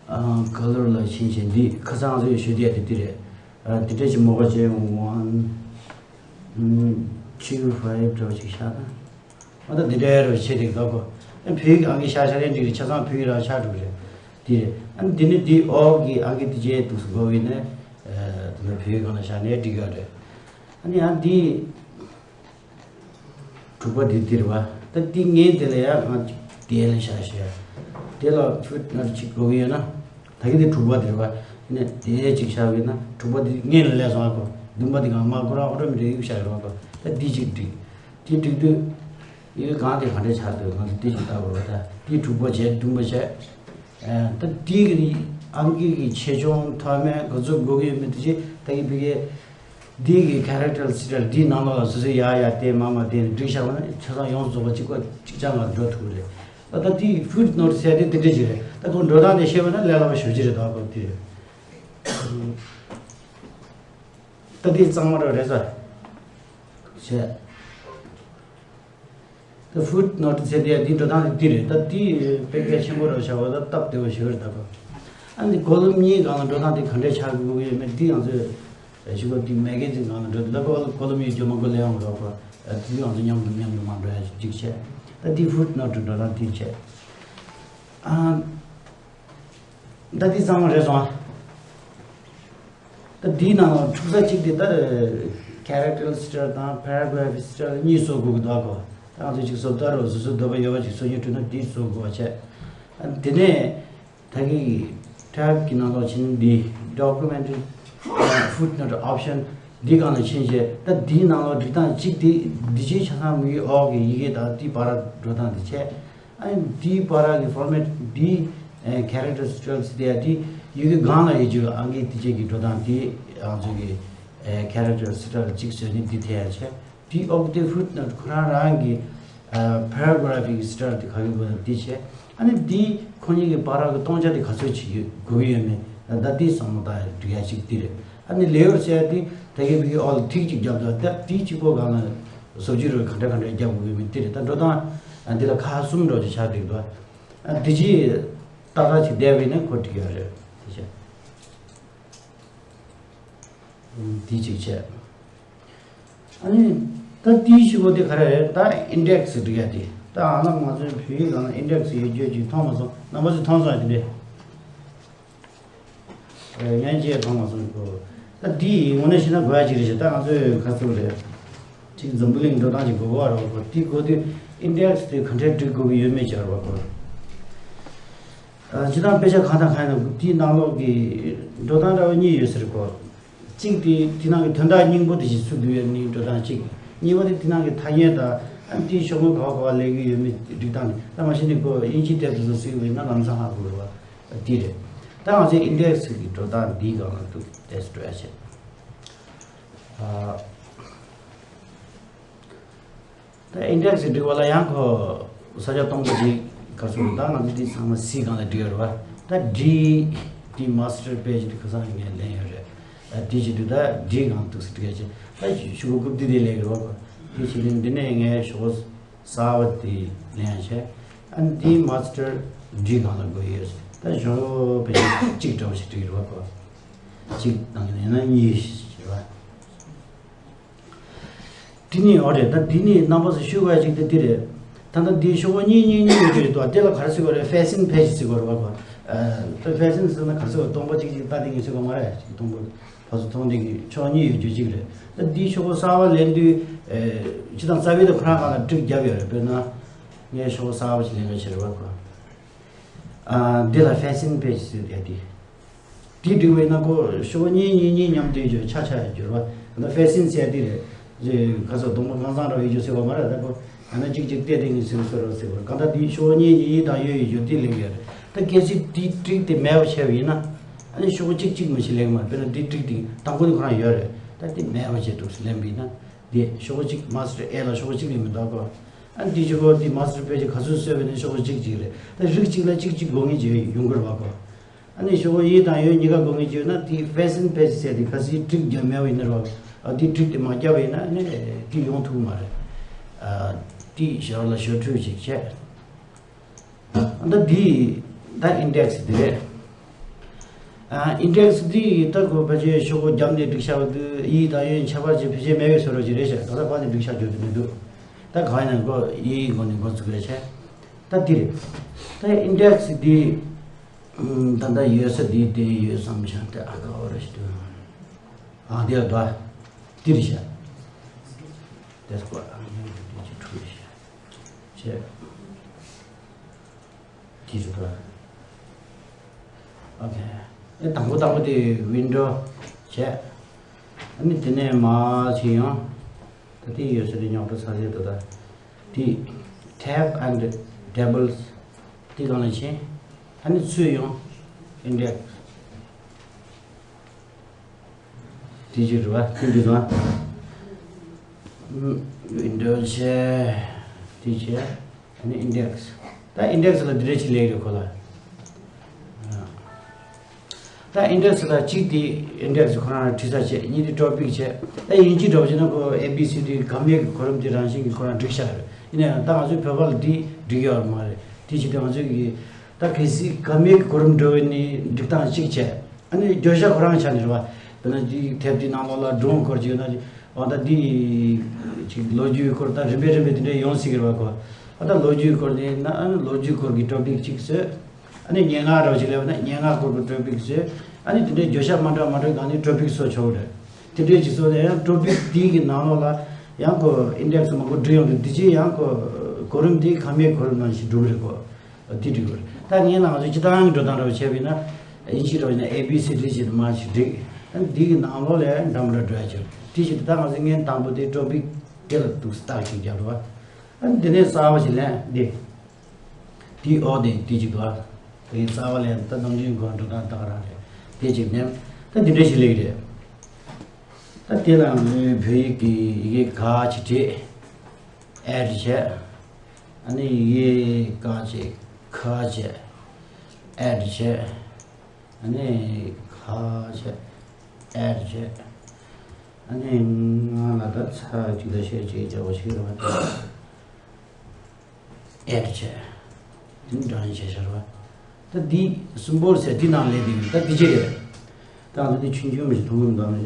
ཨ། ཁ་ལར་ལ་ཕྱིན་བྱས་འདི་ཁ་སང་ང་ཚོས་ཞུ་བསྡད་དེ་འདི་རེད། ཨ། འདི་འདྲ་ཞིག་མོ་ག་ཅན་ཝན་ཊུ་ཕའིབ་འདྲ་བོ་ཞིག་བཞག་ན། ཨ། ད་འདི་འདྲ་རུ་བྱེད་དེ་འདུག་གོ། ཨ། བོད་ཡིག་ཨང་ཀི་ཤར་ཤར་ཡང་འགྲིག་རེད། ཆ་ཚང་བོད་ཡིག་རང་ཤར་འགྲོ་གི་རེད། འདི་རེད། ཨ། འདི་ནི་འདི་ཨོ་གི་ཨང་ཀི་འདི་བྱས་འདུག་སུ་གོ་བས་ནས། ཨ། འདི་ནི་བོད་ཡིག་སྒང་ལ་ཤར་ནས་འགྲིག་གི་རེད། ཨ་ནི་ཡང་འདི། དྲུག་པ་འདི་འདིར་བ། ད་འདི་ངས་འདི་ལ་ཡང་ང་དེ་ལ་བཞག་བཞག་དེ་ལ་ཕུཊ་ནོཊ་གཅིག་དགོས་ཀྱི་ཡོད་ན། ད་གི་འདི་དྲུག་པ་འདིར་བ། ནས་དེ་གཅིག་བཞག་ཡོད་ན་དྲུག་པ་འདི་ངས་ལ་ལས་སོང་ཨ་ཁོ། བདུན་པ་འདི་གང་མ་ཁོ་རང་ཨོ་ཊོ་མེ་ཊིག་ཡིག་བཞག་རོགས་ཁོ། ད་འདི་གཅིག་འགྲིག་དེ་འགྲིག་དུས། ཡིག་གང་དེ་ག་འདྲས་ཆགས་འདུག་ང་ཚོ་འདི་གཅིག་ལྟ་དགོས་རོགས། ད་འདི་དྲུག་པ་བྱས་བདུན་པ་བྱས། ཨ། ད་འདི་གི་ཨང་ཀི་གི་ཆེ་ཆུང་མཐོ་དམན་ག་ཚོད་དགོས་ཀྱི་ཡོད་མེད་དེ་ཅི་ད་གི་བི་གེ་འདི་གི་ཁེ་རེག་ཊར་སི་ཊལ་འདིའི་ནང་ལོགས་ལ་སོ་སོས་ཡར་ཡར་བལྟས་མར་མར་བལྟས་ནས་བསྒྲིགས་བཞག་པ་ན་ཆ་ཚང་ཡོངས་རྫོགས་པ་གཅིག་པ་གཅིག་རྐྱང་ལ་འགྲོ་ཐུབ་ཀྱི་རེད། ད་ལྟ་འདི་ཕུཊ་ནོཊ་ཟེར་དེ་འདི་འདྲ་ཞིག་རེད། ད་ཁོང་འགྲོ་སྟངས་དེ་ཤེས་པ་ན་ལས་སླ་པོ་ཞེ་པོ་ཅིག་རེད། ད་ཁོ་འདི་རེད། ད་འདི་གཙང་མ་རང་རེད་ས་བྱས། ད་ཕུཊ་ནོཊ་ཟེར་དེ་འདི་འགྲོ་སྟངས་དེ་འདི་རེད། ད་འདི་དཔེ་གལ་ཆེན་པོ་རེད་བྱ་བ་ད་སྟབས་བདེ་བོ་ཞིག་རེད། ད་གོ། ཨ་ནི་ཀོ་ལོམ་གཉིས་སྒང་ལ་འགྲོ་སྟངས་དེ་ག་འདྲས་ཆགས་དགོས་ཀྱི་ཡོད་མེད་འདི་ང་ཚོས་ཞུ་གོ། འདི་མེ་ག་ཛིན་སྒང་ལ་འགྲོ་དུས་ད་ཀོ་ཀོ་ལོམ་གཉིས་བརྗོད་མ་དགོས་ལས་ཡོང་རོགས་གོ། ཨ། འདི་ང་ཚོ་མཉམ་དུ་མཉམ་དུ་མ་འགྲོ་ཡ་ཅིག་བྱས། ད་འདི་ཕུཊ་ནོཊ་འགྲོ་སྟངས་འདི་བྱས། ཨ། ད་འདི་གཙང་མ་རེད་སོང་ཨ། ད་འདིའི་ནང་ལ་འཁྲུག་ས་གཅིག་དེ་ད་ཁེ་རེག་ཊར་སི་ཊལ་དང་པེ་ར་གྷ་ར་ཕི་སི་ཊལ་གཉིས་བཟོ་དགོས་ཀྱི་འདུག་གོ། ད་ང་ཚོས་ཅིག་བཟོ་ལྟ་རུ་སོ་སོའི་འདོད་པ་ཡོད་པ་ཅིག་བཟོ་རྒྱུ་འཁྲུལ་ན་འདི་བཟོ་དགོས་པ་བྱས། ཨ། དེ་ནས་ད་གི་ཊེབ་གི་ནང་ལོགས་ཕྱིན་འདི་ཌོ་ཀུ་མེན་ཊི་ཕུཊ་ནོཊ་ཨོབ་ཤན་འདི་སྒང་ལ་ཕྱིན་བྱས། ད་འདིའི་ནང་ལོགས་སྒྲིག་སྟངས་གཅིག་དེ་འདི་ཕྱིའི་ཆ་ཚང་དམིགས་ཡུལ་ཨོ་གི་ཡི་གེ་དང་འདི་བར་འགྲོ་སྟངས་འདི་བྱས། ཨ་ནི་འདིའི་བར་གྱི་ཕོར་མེ་ཊི་འདི་ཨ་ཁེ་རེག་ཊར་སི་ཊལ་ཟེར་དེ་ཡ་འདི་ཡི་གེ་སྒང་ལ་ཡོད་རྒྱུ་ཨང་ཀི་དེ་ཅིག་གི་འགྲོ་སྟངས་འདི་ང་ཚོ་གི་ཨ་ཁེ་རེག་ཊར་སི་ཊལ་གཅིག་བཟོས་ནས་འདི་འཐེན་ཡ་བྱས། འདི་ཨོ་གི་དེ་ཕུཊ་ནོཊ་ཁོ་རང་རང་གི་ཨ་པེ་ར་གྷ་ར་ཕིག་སི་ཊལ་དེ་ག་གི་དགོས་ན་འདི་བྱས། ཨ་ནི་འདི་ཁོ་གཉིས་ཀྱི་བར་གྱི་སྟོང་ཆ་དེ་ག་ཚོད་ཅིག་ཡོད་དགོས་ཀྱི་ཡོད་མེད་ད་འདི་བསམ་བློ་བཏང་ཡ་འགྲིག་ཡ་ཅིག་འདི་རེད། ཨ་ནི་ལེ་ཡར་ཟེར་ཡ་དེ་ད་གི་བི་གི་ཨོ་ལ་ཐིག་ཅིག་བརྒྱབ་འདུག་ད་དེ་གཅིག་པོ་སྒང་ལ་བཟོ་བཅོས་རོལ་ག་འདྲ་ག་འདྲ་རྒྱབ་དགོས་ཀྱི་མིན་དེ་རེད། ད་འགྲོ་སྟངས་ཨ་འདི་ལ་ཁག་གསུམ་འདྲ་ཅིག་ཆགས་འགྲིག་འདུག་ཨ་འདི་ཅིག་ཏག་ཏག་ཅིག་བསྡད་པ་ཡིན་ན་གོ་འགྲིག་ཡ་རེད། དེ་བྱས་འདི་གཅིག་བྱས། ཨ་ནི་ད་དེའི་གཞུག་གུ་དེ་ག་རེ་རེད། ད་ཨིན་ཌེག་སི་འབྲི་ཡ་དེ། ད་ཨ་ལ་ང་ཚོའི་བོད་ཡིག་ནང་ལ་ཨིན་ཌེག་སི་ཡོད་རྒྱུ་ཅིག་མཐོང་མ་སོང་། རྣམ་པ་ཚོས་མཐོང་སོང་ཡ་དེ་འདྲས། ཨ། ཡང་ཅིག་མཐོང་མ་སོང་གོ། ད་འདི་དངོས་གནས་བཤད་ན་དགོས་ཡ་ཅིག་རེད་ཤག་ད་ང་ཚོས་ག་ཚོད་རེད། ཅིག་འཛམ་བུ་གླིང་འགྲོ་སྟངས་ཅིག་དགོས་གོ་བ་རེད་གོ། དེ་དགོས་དུས་ཨིན་ཌེག་སི་དེ་ག་འདྲས་འབྲི་དགོས་ཀྱི་ཡོད་མེད་ཅིག་རེད་བ་གོ། ཨ། སྤྱིར་བཏང་དཔེ་ཆ་གང་དང་གང་ཡིན་ན་དེའི་ནང་ལོགས་ཀྱི་འགྲོ་སྟངས་འདྲ་བ་གཉིས་ཡོད་ས་རེད་གོ། གཅིག་དེ་དེ་ནང་གི་དོན་དག་སྙིང་པོ་དེ་ཞིག་ཚུད་དགོས་ཡ་ནི་འགྲོ་སྟངས་གཅིག་གཉིས་པ་དེ་དེ་ནང་གི་ཐ་སྙད་དང་ ཨ་དེའི་ཤོག་ངོས་ག་བ་ག་བ་སླེབས་ཀྱི་ཡོད་མེད་སྒྲིག་སྟངས་ནི། ད་མ་གཞི་ནས་ཁོ་དབྱིན་ཇིའི་དེབ་དེ་ཚོ་གཟིགས་པ་ཡིན་ན་ལམ་སང་ཧ་གོ་གི་རེད་བ། དེ་རེད། ད་ང་ཚོའི་ཨིན་ཌེག་སི་གི་འགྲོ་སྟངས་འདིའི་སྒང་ལ་འདུག་དེ་འགྲོ་ཡ་བྱེད། ཨ། ད་ཨིན་ཌེག་སི་སྒྲིག་པ་ལ་ཡང་ཁོ་ས་ཆ་སྟོང་པ་ཅིག་ག་ཚོད་རེད། ད་ང་ཚོ་འདི་ཚང་མ་སིའི་སྒང་ལ་སྒྲིག་ཡོད་རེད་བ། ད་ཌི་འདི་མ་སི་ཊར་པེ་ཇི་འདི་ཁ་སང་ངས་ལེན་ཡོད་རེད། ཨ་དེ་བྱེད་དུས་ད་ཌི་སྒང་འདུག་སེ་སྒྲིག་ཡ་བྱེད། ད་ཤོག་གུ་རྐུབ་སྟེགས་དེ་ལས་ཀྱི་རེད་བ། དེ་བྱེད་དུས་འདི་ནས་ངས་ཤོག་གུ་གསར་པ་དེ་ལེན་ཡ་བྱེད། ཨ་འདི་མ་སི་ཊར་ཌི་སྒང་ལ་དགོས་ཡོད། ད་ཞོག་པེ་ཇི་གཅིག་འདྲ་བོ་ཞིག་སྒྲིག་ཡོད་རེད་བ། གཅིག་དང་ཡིན་ན་གཉིས་ཞིག་རེད་བ། དེ་ནི་འོ་རེད། ད་འདི་ནི་རྣམ་པ་ཚོ་ཤོད་དགོས་ཡ་གཅིག་དེ་འདི་རེད། ད་ལྟ་འདིའི་ཤོག་གུ་གཉིས་གཉིས་གཉིས་ཡོད་ཀྱི་རེད་དོ། དེ་ལ་ག་རེ་ཟེར་དགོས་རེད། ཕེ་སིན་ཕེ་ཇི་ཟེར་དགོས་རེད་བ་ཁོ། ཨ་ད་ཕེ་སིན་ཟེར་ན་ག་རེ་ཟེར་དགོས། སྟོང་པ་གཅིག་གཅིག་ལྟ་དེ་ངས་ཟེར་དགོས་མ་རེད། གཅིག་སྟོང་པ་ཕ་སུ་མཐོང་དེ་གི་ཕྱོགས་གཉིས་ཡོད་རྒྱུ་གཅིག་རེད། ད་འདིའི་ཤོག་གུ་གསར་པ་ལེན་དུས་ཨེ་སྤྱི་བཏང་རྩ་བའི་ད་ཁོ་རང་སྒང་ལ་ཊིག་བརྒྱབ་ཡོད་རེད། དཔེར་ན་ངས་ཤོག་གུ་གསར་པ་ཞིག་ལེན་ག་བྱེད་རེད་བ་ཁོ། ཨ་འདི་ལ་ཕེ་སིན་ཕེ་ཇི་ཟེར་དེ་དེ། དེ་སྒྲིག་པ་ཡིན་ན་ཁོ་ཤོག་གཉིས་གཉིས་གཉིས་མཉམ་དུ་ཡོད་ཆ་ཆ་ཡོད་རྒྱུ་རེད་བ། ད་ཕེ་སིན་ཟེར་དེ་རེད། ཁ་སང་གདོང་པ་ཁང་བཟང་འདྲ་བ་ཡོད་རྒྱུ་ཟེར་བ་མ་རེད། ད་ཁོ་ཡང་ན་གཅིག་གཅིག་བལྟས་བལྟས་ངེས་ཟེར་བཟོ་རོགས་ཟེར་བ། གང་ལྟར་དེ་ཤོག་གཉིས་གཉིས་གཉིས་དང་ཡོད་ཡོད་རྒྱུ་དེ་ལེགས་ཡོད་རེད། ད་གལ་སྲིད་དེ་ཊིག་དེ་མེད་པ་བྱས་པ་ཡིན་ན། ཨ་ནི་ཤོག་གཅིག་གཅིག་མི་ཤེས་ལེགས་མ་རེད། དཔེར་ན་དེ་ཊིག་དེ་དང་པོ་དེ་ཁོ་རང་ཡོད་རེད། ད་དེ་མེད་པ་བྱས་འདུག་ཟེར་ལེན་པ་ཡིན་ན། དེ་ཤོག་གཅིག་མ་སི་ཊར་ཨེ་ལ་ཤོག་གཅིག་ལས་མི་འདུག་གོ། ཨ་ནི་དེ་གཅིག་གོ་དེ་མ་སི་ཊར་པེ་ཇི་ག་ཚོད་བཟོས་པ་ཡིན་ན་ཤོག་གཅིག་གཅིག་རེད། ད་རིགས་གཅིག་ལ་གཅིག་གཅིག་དགོས་ངེས་ཀྱི་ཡོང་གི་རེད་བ་གོ། ཨ་ནི་ཤོག་གུ་ཡི་དང་ཡོད་གཉིས་ཀ་དགོས་ངེས་ཀྱི་ཡོད་ན་དེ་ཕེ་སིན་ཕེ་ཇི་ཟེར་དེ་གལ་སྲིད་ཊིག་བརྒྱབ་མེད་པ་ཡིན་ན་རོགས། ཨ་དེ་ཊིག་དེ་མ་བརྒྱབ་པ་ཡིན་ན་ཨ་ནི་དེ་ཡོང་ཐུབ་མ་རེད། ཨ་དེ་ཞོར་ལ་ཞོར་འཕྲུལ་ཅིག་བྱས། ཨ་ད་དེ་ད་ཨིན་ཌེག་སི་དེ་རེད། ཨ་ཨིན་ཌེག་སི་དེ་ད་གོ་ཕལ་ཆེར་ཤོག་གུ་བརྒྱབ་ནས་སྒྲིག་བཞག་པ་དེ་ཡི་དང་ཡོད་ཁྱད་པར་ཅིག་ཕལ་ཆེར་མེད་པའི་བཟོ་འདྲ་ཅིག་རེད་ཤག་ད་ལྟ་བར་ནས་སྒྲིག་བཞག་རྒྱུ་དེ་མི་འདུག་ད་གང་ཡིན་ན་འགོ་ཡི་འགོ་ནས་འགོ་ཚུགས་རེད་བྱས། ད་འདི་རེད། ད་ཨིན་ཌེག་སི་འདི། ཨམ། ད་ལྟ་ཡོད་ས་འདི་དེ་ཡོད་བསམ་བྱུང་། དེ་ཨ་ཁ་འོ་རེ་ཞིག་འདུག་ཨ་འདི་ལ་འདུག་འདི་རེད་ཤག་དེ་སྐོར་ཨ་ནི་འདི་ཅིག་འཁྲུག་རེད་ཤག་བྱས། འདི་རེད་འདུག་ཨོ་ཁེ། ཨེ་དང་པོ་དང་པོ་དེ་ཝིན་ཌོ་བྱས། ཨ་ནི་དེ་ནས་མར་ཕྱིན་ཡོང་། ད་དེ་ཡོད་ས་དེ་རྙོག་དྲ་ཚ་ཟེར་འདུག་ད་དེ་Tab and Doubles དེ་སྒང་ལ་ཕྱིན། ཨ་ནི་ཚུར་ཡོང་། ཨིན་ཌེག་དེ་ཅིག་རེད་བ། དེ་འདི་ཚོ་ཨ་ཝིན་ཌོ་བྱས། དེ་བྱས། ཨ་ནི་ཨིན་ཌེག་སི། ད་ཨིན་ཌེག་སི་ལ་འདི་འདྲ་ཅིག་སླེབས་རེད་ཁོ་ལ། ད་ཨིན་ཌེག་སི་ལ་གཅིག་དེ་ཨིན་ཌེག་སི་ཁོ་རང་བྲིས་ས་བྱས། གཉིས་དེ་ཊོ་པིག་བྱས། ད་དབྱིན་ཇི་འདྲ་བོ་བྱས་ན་ཁོ་ཨེ་བི་སི་ཌི་གང་མེད་ཀྱི་གོ་རིམ་དེ་རང་བཞིན་གྱིས་ཁོ་རང་བསྒྲིགས་བཞག་རེད། ཡིན་ན་ཡང་ད་ང་ཚོའི་བོད་པ་ལ་འདི་འགྲིག་ཡོད་མ་རེད། དེ་བྱས་ཏེ་ང་ཚོའི་གི་ད་གལ་སྲིད་གང་མེད་ཀྱི་གོ་རིམ་འགྲོ་བའི་ནི་སྒྲིག་སྟངས་གཅིག་བྱས། ཨ་ནི་བརྗོད་བྱ་ཁོ་རང་ཆ་ནས་རེད་བ། དཔེར་ན་འདི་དེབ་འདི་ནང་ལོགས་ལ་སྒྲུང་སྐོར་ཅིག་ཡོད་ན། འོ་ད་འདི་ཅིག་ལོ་རྒྱུས་སྐོར་ད་རིམ་པས་རིམ་པས་དེ་འདྲ་ཡོང་སྲིད་ཀྱི་རེད་བ་ཁོ། ཨ་ད་ལོ་རྒྱུས་སྐོར་ནི་ན་ཨ་ནི་ལོ་རྒྱུས་སྐོར་གྱི་ཊོ་པིག་གཅིག་བཟོས། ཨ་ནི་སྙན་ངག་འདྲ་བོ་ཅིག་སླེབས་ན་སྙན་ངག་སྐོར་གྱི་ཊོ་པིག་བཟོས། ཨ་ནི་དེ་འདྲའི་བརྗོད་བྱ་མ་འདྲ་མ་འདྲ་སྒང་ནས་ཊོ་པིག་བཟོ་ཆོག་གི་རེད། དེ་འདྲའི་ཅིག་བཟོས་ནས་ཡང་ཊོ་པིག་དེའི་གི་ནང་ལོགས་ལ་ཡང་ཁོ་ཨིན་ཌེག་སི་མང་པོ་བསྒྲིགས་ཡོང་དུས་དེ་རྗེས་ཡང་ཁོ་གོ་རིམ་དེ་གང་མེད་གོ་རིམ་ནང་བཞིན་འགྲོ་གི་རེད་ཁོ། དེ་འགྲིག་གི་རེད། ད་ངས་ནང་ཚོ་སྤྱི་བཏང་གི་འགྲོ་སྟངས་འདྲ་བོ་བྱས་པ་ཡིན་ན། དབྱིན་ཇི་འདྲ་བོ་ཡིན་ན་ཨེ་བི་སི་ཌི་བྱས་ནས་མར་ཞིག་བསྒྲིགས། ཨ་ནི་འདི་གི་ནང་ལོགས་ལ་འདྲ་མི་འདྲ་འགྲོ་ཡ་ཅིག་རེད། དེ་བྱས་ད་ང་ཚོ་ངས་དང་པོ་དེ་ཊོ་པིག་དེ་ལ་འདུག་སེ་རྟགས་ཅིག་བརྒྱབ་རེད་བ། ཨ་ནི་དེ་ནས་གསར་པ་ཞིག་ལེན་འདི། དེ་ཨོ་དེ་དེ་ཅིག་འདུག་ཨ། དེ་གསར་པ་ལེན་ད་ནམ་རྒྱུན་གོ་འགྲོ་སྟངས་ད་ག་རང་རེད། དེ་ཅིག་ནས་ད་འདི་འདྲ་ཞིག་སླེབས་ཀྱི་རེད། ད་དེ་ལ་ངས་བོད་ཡིག་གི་ཡི་གེ་ག་ཅིག་བྲིས། ཨེཌ་བྱས། ཨ་ནི་ཡི་གེ་ཀ་བྱས། ཁ་བྱས། ཨེཌ་བྱས། ཨ་ནི་ཁ་བྱས། ཨེཌ་བྱས། ཨ་ནི་ང་ལ་ད་ཚ་གཅིག་ལ་ཤས་གཅིག་བྱ་བ་ཞིག་རེད་བ། ཨེཌ་བྱས། དེ་ནི་འདྲ་བྱས་ཤར་བ། ད་འདི་གསུམ་པོར་ཟེར་འདི་ནང་ལས་འདི་ད་འདི་བྱས་རེད། ད་ང་ཚོ་འདི་ཆུང་ཆུང་མི་ཞིག་མཐོང་གི་མི་འདུག་མི་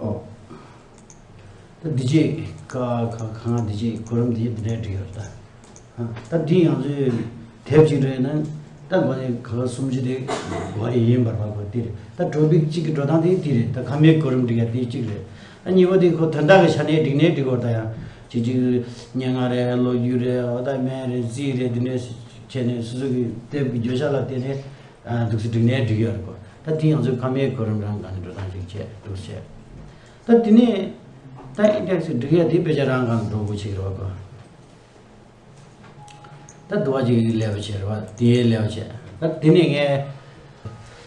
ཨོ། ད་འདི་བྱས་ཀ་ཁ་གང་འདི་བྱས་གོ་རིམ་འདི་འདི་འདྲ་འགྲིག་ཡོད་ད། ད་འདི་ང་ཚོའི་དེབ་ཅིག་རེད་ན་ད་གོ་ནས་ག་གསུམ་བཅུ་དེ་གོ་ཡི་ཡིན་པར་བ་གོ་འདི་རེད། ད་ཊོ་པིག་གཅིག་གི་འགྲོ་སྟངས་དེ་འདི་རེད། ད་ཁ་མེད་གོ་རིམ་འགྲིག་ཡ་དེ་གཅིག་རེད། ཨ་གཉིས་པ་དེ་ཁོ་དོན་དག་གི་ཆ་ནས་འགྲིག་ནས་འགྲིག་གོ་ད་ཡང་གཅིག་གཅིག་སྙན་ངག་རེད། ལོ་རྒྱུས་རེད། ཨོ་ད་སྨན་རེད། རྩིས་རེད། དེ་འདྲས་བྱས་ནས་སོ་སོ་གི་དེབ་ཀྱི་བརྗོད་བྱ་ལ་བརྟེན་ནས་འདུག་སེ་འགྲིག་ནས་འགྲིག་ཡོད་རེད་གོ། ད་དེ་ང་ཚོའི་ཁ་མེད་གོ་རིམ་རང་སྒང་ནས་འགྲོ་སྟངས་ཅིག་བྱས་འདུག་བྱས། ད་དེ་ནས་ད་ཨིན་ཌེག་སི་འགྲིག་ཡ་དེ་དཔེ་ཆ་རང་སྒང་ནས་འགྲོ་དགོས་ཆེ་གི་རེད་བ་གོ། ད་དུ་བ་ཅིག་ལས་པ་བྱས་རེད་བ། དེའི་ལས་པ་བྱས། ད་དེ་ནས་ངས་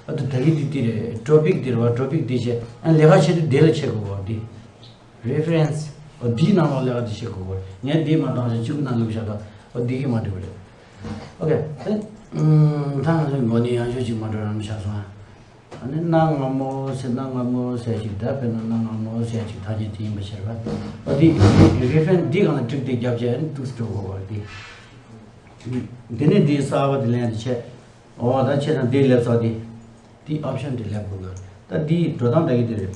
ཨ་ཏུ་ད་གི་དེ་དེ་རེད། ཊོ་པིག་དེ་རེད་བ། ཊོ་པིག་དེ་བྱས། ཨ་ལས་ཀ་བྱེད་དུས་དེ་ལ་བྱེད་དགོས་བ། དེ་རེ་ཕ་རེན་སི། འོ་དེའི་ནང་ལོགས་ལས་ཀ་དེ་བྱེད་དགོས་བ། ངས་དེ་མ་བཏང་བྱས་གཅིག་པུ་ནང་བླུགས་བཞག་ད། འོ་དེ་གི་མ་འགྲིག་པ་རེད། ཨོ་ཁེ། ད་ད་ང་ཚོའི་མགོ་ནས་ཡང་ཤོས་ཅིག་མ་འགྲོ་རང་བཞག་སོང་ཨ། ཨ་ནི་གནའ་སྔ་མོ་ཟེར། གནའ་སྔ་མོ་ཟེར་ཅིག་ད་དཔེར་ན་གནའ་སྔ་མོ་ཟེར་ཅིག་ཐ་སྙད་དེ་ཡིན་པ་ཤར་བ། ཨ་དེ་རེ་ཕ་རེན་སི་འདི་སྒང་ལ་ཊིག་དེ་བརྒྱབ་བྱས། ཨ་ནི་འདུག་སེ་འགྲོ་དགོས་པ་རེད་དེ། དེ་ནས་འདི་གསར་པ་དེ་ལེན་དེ་བྱས། འོ་ད་ཁྱེད་རང་འདི་སླེབས་ཚར་དེ། འདི་ཨོབ་ཤན་དེ་སླེབས་དགོས་གི། ད་འདི་འགྲོ་སྟངས་ད་གི་དེ་རེད།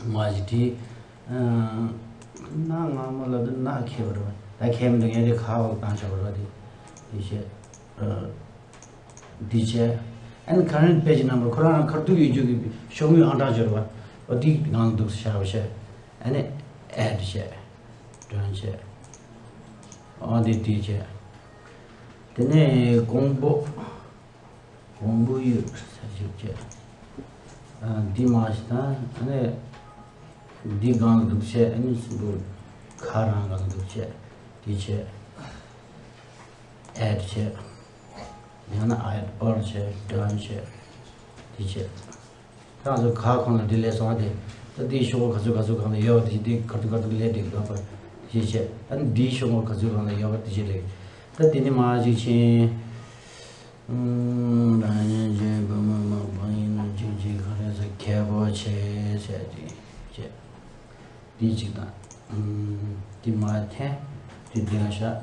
མ་གཞི་དེ། གནའ་སྔ་མོ་ལབ་དུས་གནའ་ཁེལ་བ་རེད་བ། ད་ཁེལ་མི་འདུག་ངས་དེ་ཁ་འོག་བཏང་བཞག་པ་རེད་བ། དེ་དེ་བྱས། འདི་བྱས། ཨ་ནི་ཁ་རན་པེ་ཇི་ནམ་བར། ཁོ་རང་ཁ་ཐུག་ཡོད་རྒྱུ་གི་ཤོག་ངོས་ཨང་གྲངས་སྦྱོར་བ། འོ་དེ་ནང་འདུག་སེ་བཞག་པ་བྱས། ཨ་ནི་ཨེ་ཌི་བྱས། ཌན་བྱས། འོ་དེ་དེ་བྱས། དེ་ནས་ཀོང་པོ། ཀོང་པོ་ཡུལ་ས་ཞིག་བྱས། ཨ་འདི་མ་ཞིག་དང་། ཨ་ནི་འདི་སྒང་ལ་འདུག་བྱས། ཨ་ནི་སུ་འདུག་ཁ་རང་སྒང་ལ་འདུག་བྱས། དེ་བྱས། ཨེ་ཌི་བྱས། ཡང་ན་ཨེ་ཌི་ཨོར་བྱས། ཌན་བྱས། དེ་བྱས། ད་ང་ཚོ་ག་གང་ལ་འདི་ལས་སོང་བ་དེ། ད་འདིའི་ཤོག་ཁག་ག་ཚོད་ག་ཚོད་གང་ལ་ཡོད་པ་དེ། འདི་ག་དུས་ག་དུས་ལས་འདི་དགོས་པ་དེ་བྱས། ད་འདིའི་ཤོག་ཁག་ག་ཚོད་གང་ལ་ཡོད་པ་དེ་བྱས་ལས། ད་འདི་ནི་མ་གཅིག་ཕྱིན། ཨུམ། རང་ཉིད་ཀྱི་བུ་མོ་མ་བང་ཡིན་ན་གཅིག་གཅིག་ག་རེ་ཟེར། ཁེ་པོ་ཆེ་ཟེར་དེ་བྱས། འདི་གཅིག་དང་། ཨུམ། འདི་མ་འཐེན། འདི་འདི་ལ་བཞག་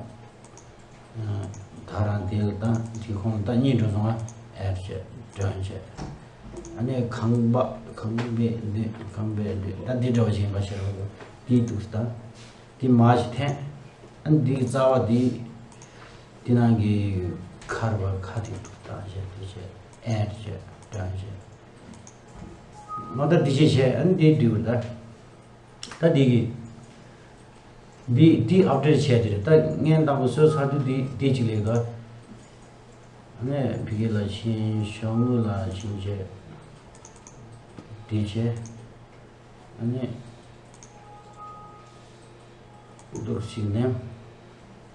ད་རང་དེ་ལ་ད་དེ་ཁོང་ད་གཉིས་འགྲོ་སོང་ང་། ཨེ་ཌི་བྱས། ཌན་བྱས། ཨ་ནི་ཁང་པ། ཁང་པའི་མདུན། ཁང་པའི་མདུན། ད་འདི་འདྲ་བ་ཞིག་ཡིན་པ་ཤེས་རོགས། འདི་འདུག་ད། འདི་མ་ཞིག་འཐེན། ཨ་ནི་འདི་གི་རྩ་བ་འདི། འདི་ནང་གི་ཁར་བ་ཁ་དེ་འདུག་ད་བྱས། འདི་བྱས། ཨེ་ཌི་བྱས། ཌན་བྱས། མ་ད་འདི་བྱས་བྱས། ཨ་ནི་འདི་འདུག་ད། ད་འདི་གི། འདི་འདི་ཨབ་ཌེཊ་བྱས་དེ་རེད། ད་ངས་དང་པོ་བཟོས་ཚར་དུས་འདི་འདི་གཅིག་ལས་ཀ་ཨ་ནི་ཕ་གི་ལ་ཕྱིན། ཤོག་ངོས་ལ་ཕྱིན་བྱས། འདི་བྱས། ཨ་ནི་འདུག་ཅིག་ནས།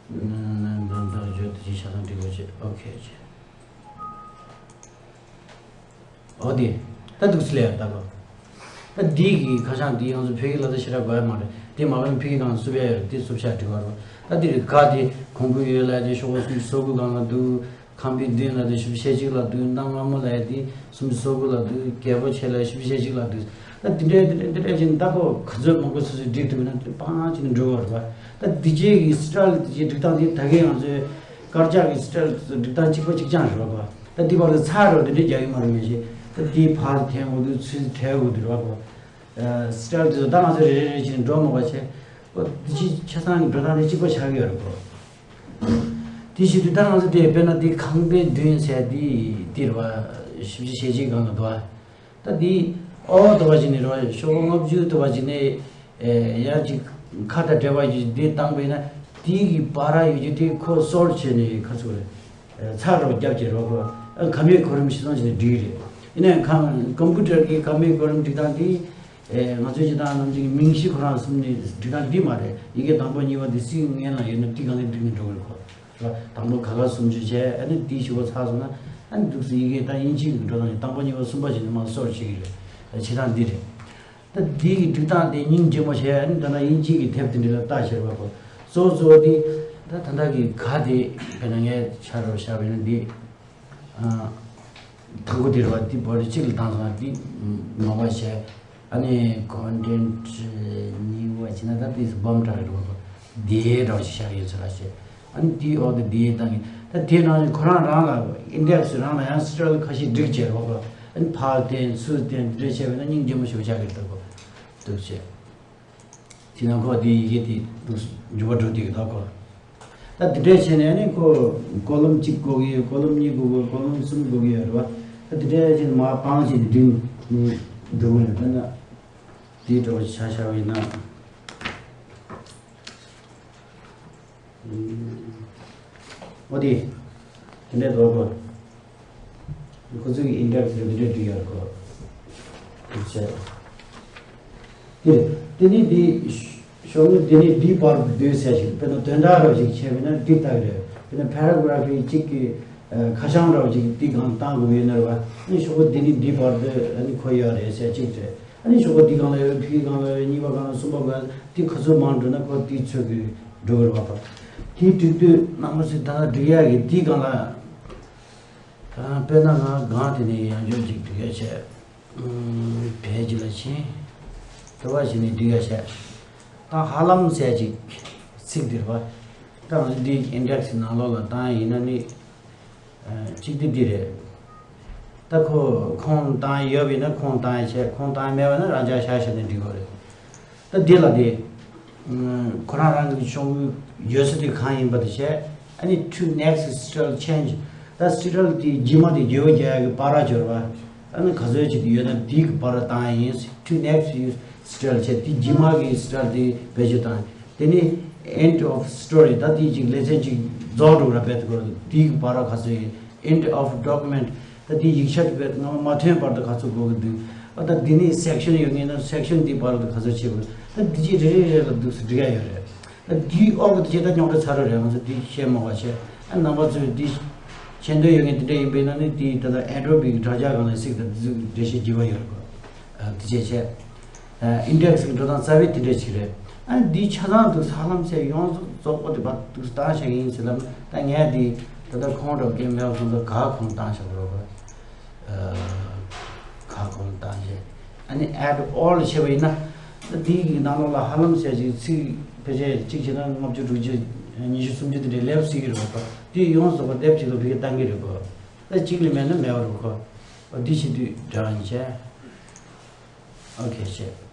འདི་འདི་བརྗོད་དེ་ཅིག་ཆ་ཚང་འགྲིག་པ་བྱས། ཨོ་ཁེ་བྱས། འོ་དེ། ད་འདུག་སེ་ལས་ཡར་ལྟ་གོ། ད་འདི་གི་ཁ་བྱང་འདི་ང་ཚོ་བོད་ཡིག་ལ་ད་ཞེ་དྲག་དགོས་ཡ་མ་རེད། དེ་མ་འོངས་ཕ་གི་སྒང་ལ་བསུབ་ཡ་ཡོད་རེད། དེ་བསུབ་བྱ་འགྲིག་པ་རེད། ད་འདི་རེད། ག་དེ་གོང་བུ་ཡོད་ལ་དེ་ཤོག་གུ་སུམ་ཅུ་སོ་དགུ་སྒང་ལ་འདུག་ཁང་པའི་མདུན་ལ་དེ་བཞི་བཅུ་ཞེ་གཅིག་ལ་འདུག་གནའ་སྔ་མོ་ལ་ཡ་དེ་སུམ་ཅུ་སོ་དགུ་ལ་འདུག་རྒྱལ་པོ་ཆེ་ལ་བཞི་བཅུ་ཞེ་གཅིག་ལ་འདུག་ད་འདི་འདྲའི་འདི་འདྲའི་འདི་འདྲའི་ཅིག་ད་ཁོ་ག་ཚོད་མང་པོ་སོ་སོས་བསྒྲིགས་ཐུབ་ན་དེ་པང་ཅིག་ནས་འགྲོ་བ་རེད་པ། ད་འདི་བྱས་ཀྱི་སི་ཊལ་དེ་ཅིག་སྒྲིག་སྟངས་དེ་ད་གིན་ང་ཚོའི་དཀར་ཆག་གི་སི་ཊལ་སྒྲིག་སྟངས་གཅིག་པ་གཅིག་རྐྱང་རེད་པ། ད་འདི་བར་དུ་ཚར་རོ་དེ་འདྲའི་རྒྱག་གི་མ་རེད། མི་ཤེས། ད་འདི་ཕར་འཐེན་དགོས་འདུག་ཚུར་འཐེན་དགོས་འདུག་རེད་པ། སི་ཊལ་དེ་ཚོ་ད་ང་ཚོ་རེ་རེ་རེ་བྱས་ནས་འགྲོ་མ་དགོས་པ་བྱས། ཨོ་དེ་ཅི་ཆ་ཚང་གི་འགྲོ་སྟངས་དེ་གཅིག་པ་ཆགས་ཀྱི་ཡོད་རེད་གོ། དེ་བྱེད་དུས་ད་ང་ཚོ་དེ་དཔེར་ན་དེ་ཁང་པའི་མདུན་ཟེར་དེ་དེ་རེད་པ། བཞི་བཅུ་ཞེ་གཅིག་སྒང་ལ་འདུག་ཨ། ད་དེ་ཨོ་དུ་བ་ཅིག་ནས་རེད་པ། ཤོག་ལྔ་བཅུ་དུ་བ་ཅིག་ནས། ཨེ་ཡར་ཅིག་ཁ་དང་འབྲེལ་བ་ཡོད་དེ་བཏང་པས་ན། དེ་གི་བར་ཡོད་རྒྱུ་དེ་ཁོ་སོར་བྱས་ནས་ཁ་ཚུགས་རེད། ཚར་རོ་རྒྱབ་ཀྱི་རོགས་གོ། ཨ་ཁ་མའི་གོ་རིམ་ཤི་སོང་བྱས་ནས་འགྲིག་རེད། ཡིན་ནའང་ཁ་ཀམ་པུ་ཊར་གྱི་ཁ་མའི་གོ་རིམ་སྒྲིག་སྟངས་དེ། ཨེ་ང་ཚོའི་སྤྱིར་བཏང་ནམ་རྒྱུན་གྱི་མིང་གཞི་ཁོ་རང་གསུམ་ནི་སྒྲིག་སྟངས་འདི་མ་རེད། ཡི་གེ་དང་པོ་གཉིས་པ་འདི་སིང་སྔན་ལ་ཡོད་ན་འདི་གང་ལ་འགྲིག་ནས་འགྲོ་གི་རེད་གོ། ར་དང་པོ་ག་ག་སུམ་ཅུ་བྱས། ཨ་ནི་འདི་བཞི་པ་ཚར་སོང་ན། ཨ་ནི་འདུག་སེ་ཡི་གེ་ད་དབྱིན་ཇི་གི་འགྲོ་སྟངས་ཀྱི་དང་པོ་གཉིས་པ་གསུམ་པ་བྱས་ནས་མར་སོར་བྱེད་ཀྱི་རེད། བྱེད་སྟངས་འདི་རེད། ད་འདི་གི་སྒྲིག་སྟངས་དེ་སྙིང་རྗེ་མོ་བྱས། ཨ་ནི་ད་ལྟ་དབྱིན་ཇི་གི་དེབ་དེ་འདྲ་ལ་ལྟ་བྱེད་རོགས་གོ། གཙོ་བོ་གཙོ་བོ་དེ་ད་ད་ལྟ་གི་ག་དེ་དཔེར་ན་ངས་ཆ་རོགས་བཞག་པ་ཡིན་ན་འདི། ཨ། དང་པོ་དེ་རེད་པ། འདི་བར་གཅིག་ལ་བཏང་སོང་ན་འདི་མ་པ་བྱས། ཨ་ནི་ཀོན་ཊེན་ཊི་གཉིས་པ་བྱས་ན་ད་འདི་སྦོམ་དྲགས་རེད་པ། འདི་འདྲ་བ་ཞིག་བཞག་ཡོད་ཚོད་ར་བྱས། ཨ་ནི་འདི་འོག་ཏུ་འདི་བཏང་གི། ད་དེ་ནང་བཞིན་ཁོ་རང་རང་ལ་ཨིན་ཌེག་སི་རང་ལ་ཡང་སི་ཊལ་ཁ་ཤས་སྒྲིག་བྱས་རེད་པ། ཨ་ནི་ཕར་བསྟན་ཚུར་བསྟན་དེ་འདྲ་བྱས་པས་ན་སྙིང་རྗེ་མོ་ཞིག་ཆགས་ཀྱི་འདུག་གོ། འདུག་བྱས། དེ་ནང་ཁོ་དེ་ཡི་གེ་དེ་འདུག་འགྱུར་བ་འགྲོ་དེ་གི་ད་ཁོ། ད་དེ་འདྲས་བྱས་ནས་ནི་ཁོ་ཀོ་ལོམ་གཅིག་དགོས་ཀྱི་ཡོད། ཀོ་ལོམ་གཉིས་དགོས་ཀྱི་ཡོད། ཀོ་ལོམ་གསུམ་དགོས་ཀྱི་ཡོད་རེད་པ། ད་དེ་འདྲས་བྱས་ནས་མར་པང་བྱས་ནས་འདྲེན་འགྲོ་གི་ཡོད། ད་ན་དེ་འདྲ་བ་ཆ་བཞག་པ་ཡིན་ན། འོ་དེ། དེ་འདྲའི་ལོ་གོ། ཁོ་ཚོའི་ཨིན་ཌེག་སི་དེ་འདྲ་འདྲ་ཡོད་གོ། དེ་བྱས། དེ་དེ་ནི་དེ་ཤོག་ངོས་དེ་ནི་དེའི་བར་དུ་སྡོད་ཟེར་ཞིག་དཔེར་ན་དོན་དག་རབ་ཞིག་བྱས་པས་ན་འདི་ལྟ་གི་རེད། དེ་ནས་paragraph གཅིག་གི་ཨ་ཁ་བྱང་འདྲ་བོ་ཅིག་འདི་སྒང་བཏང་དགོས་ཡོད་ན་རེད་བ། ཨ་ནི་ཤོག་བུ་འདི་ནི་འདི་བར་དུ་ཨ་ནི་འཁོད་ཡོད་རེད་ཟེར་གཅིག་རེད། ཨ་ནི་ཤོག་བུ་འདི་སྒང་ལ་ཡོད། ཕི་གི་སྒང་ལ་ཡོད། གཉིས་པ་སྒང་ལ། གསུམ་པ་སྒང་ལ། འདི་ག་ཚོད་མང་འགྲོ་ན་ཁོ་འདི་ཚོད་ཀྱི་འགྲོ་གི་རེད་བ། དེ་འགྲིག་དུས་རྣམ་པ་ཚོས་ད་འགྲིག་ཡག་གི་འདི་སྒང་ལ། ཨ་དཔེར་ན་ང་སྒང་དེ་ནས་ཡང་བསྐྱར་ཅིག་འགྲིག་ཡག་བྱས། ཨུམ། བེད་ཅིག་ལ་ཕྱིན། དེ་བ་ཞིག་ནས་འགྲིག་ཡག་བྱས། ད་ཧ་ལམ་ཟེར་ཅིག་ཚིག་འདིར་བ། ད་འདི་index ནང་ལོགས་ལ་བཏང་ཡིན་ན་ནི། ཨ་གཅིག་དེ་འདི་རེད། ད་ཁོ་ཁོང་བཏང་ཡོད་པ་ཡིན་ན་ཁོང་བཏང་ཡག་བྱས། ཁོང་བཏང་མེད་པ་ན་རང་ཅག་ཤ་ཤ་ནས་འགྲིག་གི་རེད། ད་འདི་ལ་དེ། ཨ་ཁོ་རང་རང་གི་ཤོག་བུ་ཡོད་ས་དེ་གང་ཡིན་པ་དེ་བྱས། ཨ་ནི་to next style change། ད་style དེ་རྗེས་མ་དེ་བརྗེ་པོ་རྒྱག་ཡག་གི་བར་སྦྱོར་བ། ཨ་ནི་ག་ཚོད་ཅིག་ཡོད་ན་དེའི་གི་བར་བཏང་ཡིན། to next style བྱས། དེ་རྗེས་མ་གི་style དེ་བེད་སྤྱོད་བཏང་། དེ་ནི་end of story། ད་དེ་ཅིག་ལེ་ཚན་ཅིག་རྫོགས་འགྲོ་ར་བེད་དགོས། དེའི་གི་བར་ག་ཚོད་ཡིན། End of document། ད་དེ་ཡིག་ཆ་དེ་བེད་ནང་མ་ཐོན་བར་དུ་ག་ཚོད་དགོས་ཀྱི་འདུག། ཨ་ད་དེ་ནི་section ཡོད་ངེས་ན་section དེའི་བར་དུ་ག་ཚོད་བྱེད་དགོས། ད་དེ་ཅིག་རེ་རེ་རེ་ལ་འདུག་སེ་འགྲིག་ཡག་ཡོད་རེད། ད་དེའི་འོག་གི་དེ་ཅིག་ད་རྙོག་དྲ་ཚ་རུ་རེད། ང་ཚོ་དེ་བཤད་མ་དགོས་བྱས། ཨ་རྣམ་པ་ཚོས་དེ་མཁྱེན་འདོད་ཡོད་ངེས་དེ་འདྲ་ཡིན་པས་ན་ནི། དེ་ད་ལྟ་Adobe གི་དྲ་རྒྱ་སྒང་ལ་གཟིགས་དང་། དེ་ཚོས་འགྲེལ་བཤད་རྒྱས་པ་ཡོད་རེད་གོ། ཨ་དེ་བྱས་བྱས། ཨ་index གི་འགྲོ་སྟངས་རྩ་བའི་དེ་འདྲ་ཅིག་རེད། ཨ་ནི་འདི་ཆ་ཚང་འདུག་ས་ལམ་སེ་ཡོངས་རྫོགས་རྫོགས་པོ་དེ་བར་འདུག་སེ་བཏང་བཞག་ཡིན་ཟེར་ལབ་ན། ད་ངས་འདི་ད་ལྟ་ཁོང་འགྲོ་མཁན་མེད་པ་སོང་ཙང་ག་ཁོང་བཏང་བཞག་རོགས། ཨ་ག་ཁོང་བཏང་བྱས། ཨ་ནི་add all བྱས་པ་ཡིན་ན། ད་འདི་གི་ནང་ལོགས་ལ་ཧ་ལམ་སེ་ཅིག་ཚིག་ཕལ་ཆེར་གཅིག་བྱས་ན་ལྔ་བཅུ་དྲུག་ཅུ་ཉི་ཤུ་སུམ་ཅུ་དེ་འདྲའི་སླེབས་སྲིད་ཀྱི་རེད་པ། འདི་ཡོངས་རྫོགས་པ་དེབ་གཅིག་ལ་ཕ་གི་བཏང་གི་རེད་གོ། ད་གཅིག་ལས་མེད་ན་མེད་པ་རེད་གོ། འོ་འདི་བྱེད་དུས་འདྲ་བ་ཡིན་བྱས། ཨོ་ཁེ་བྱས།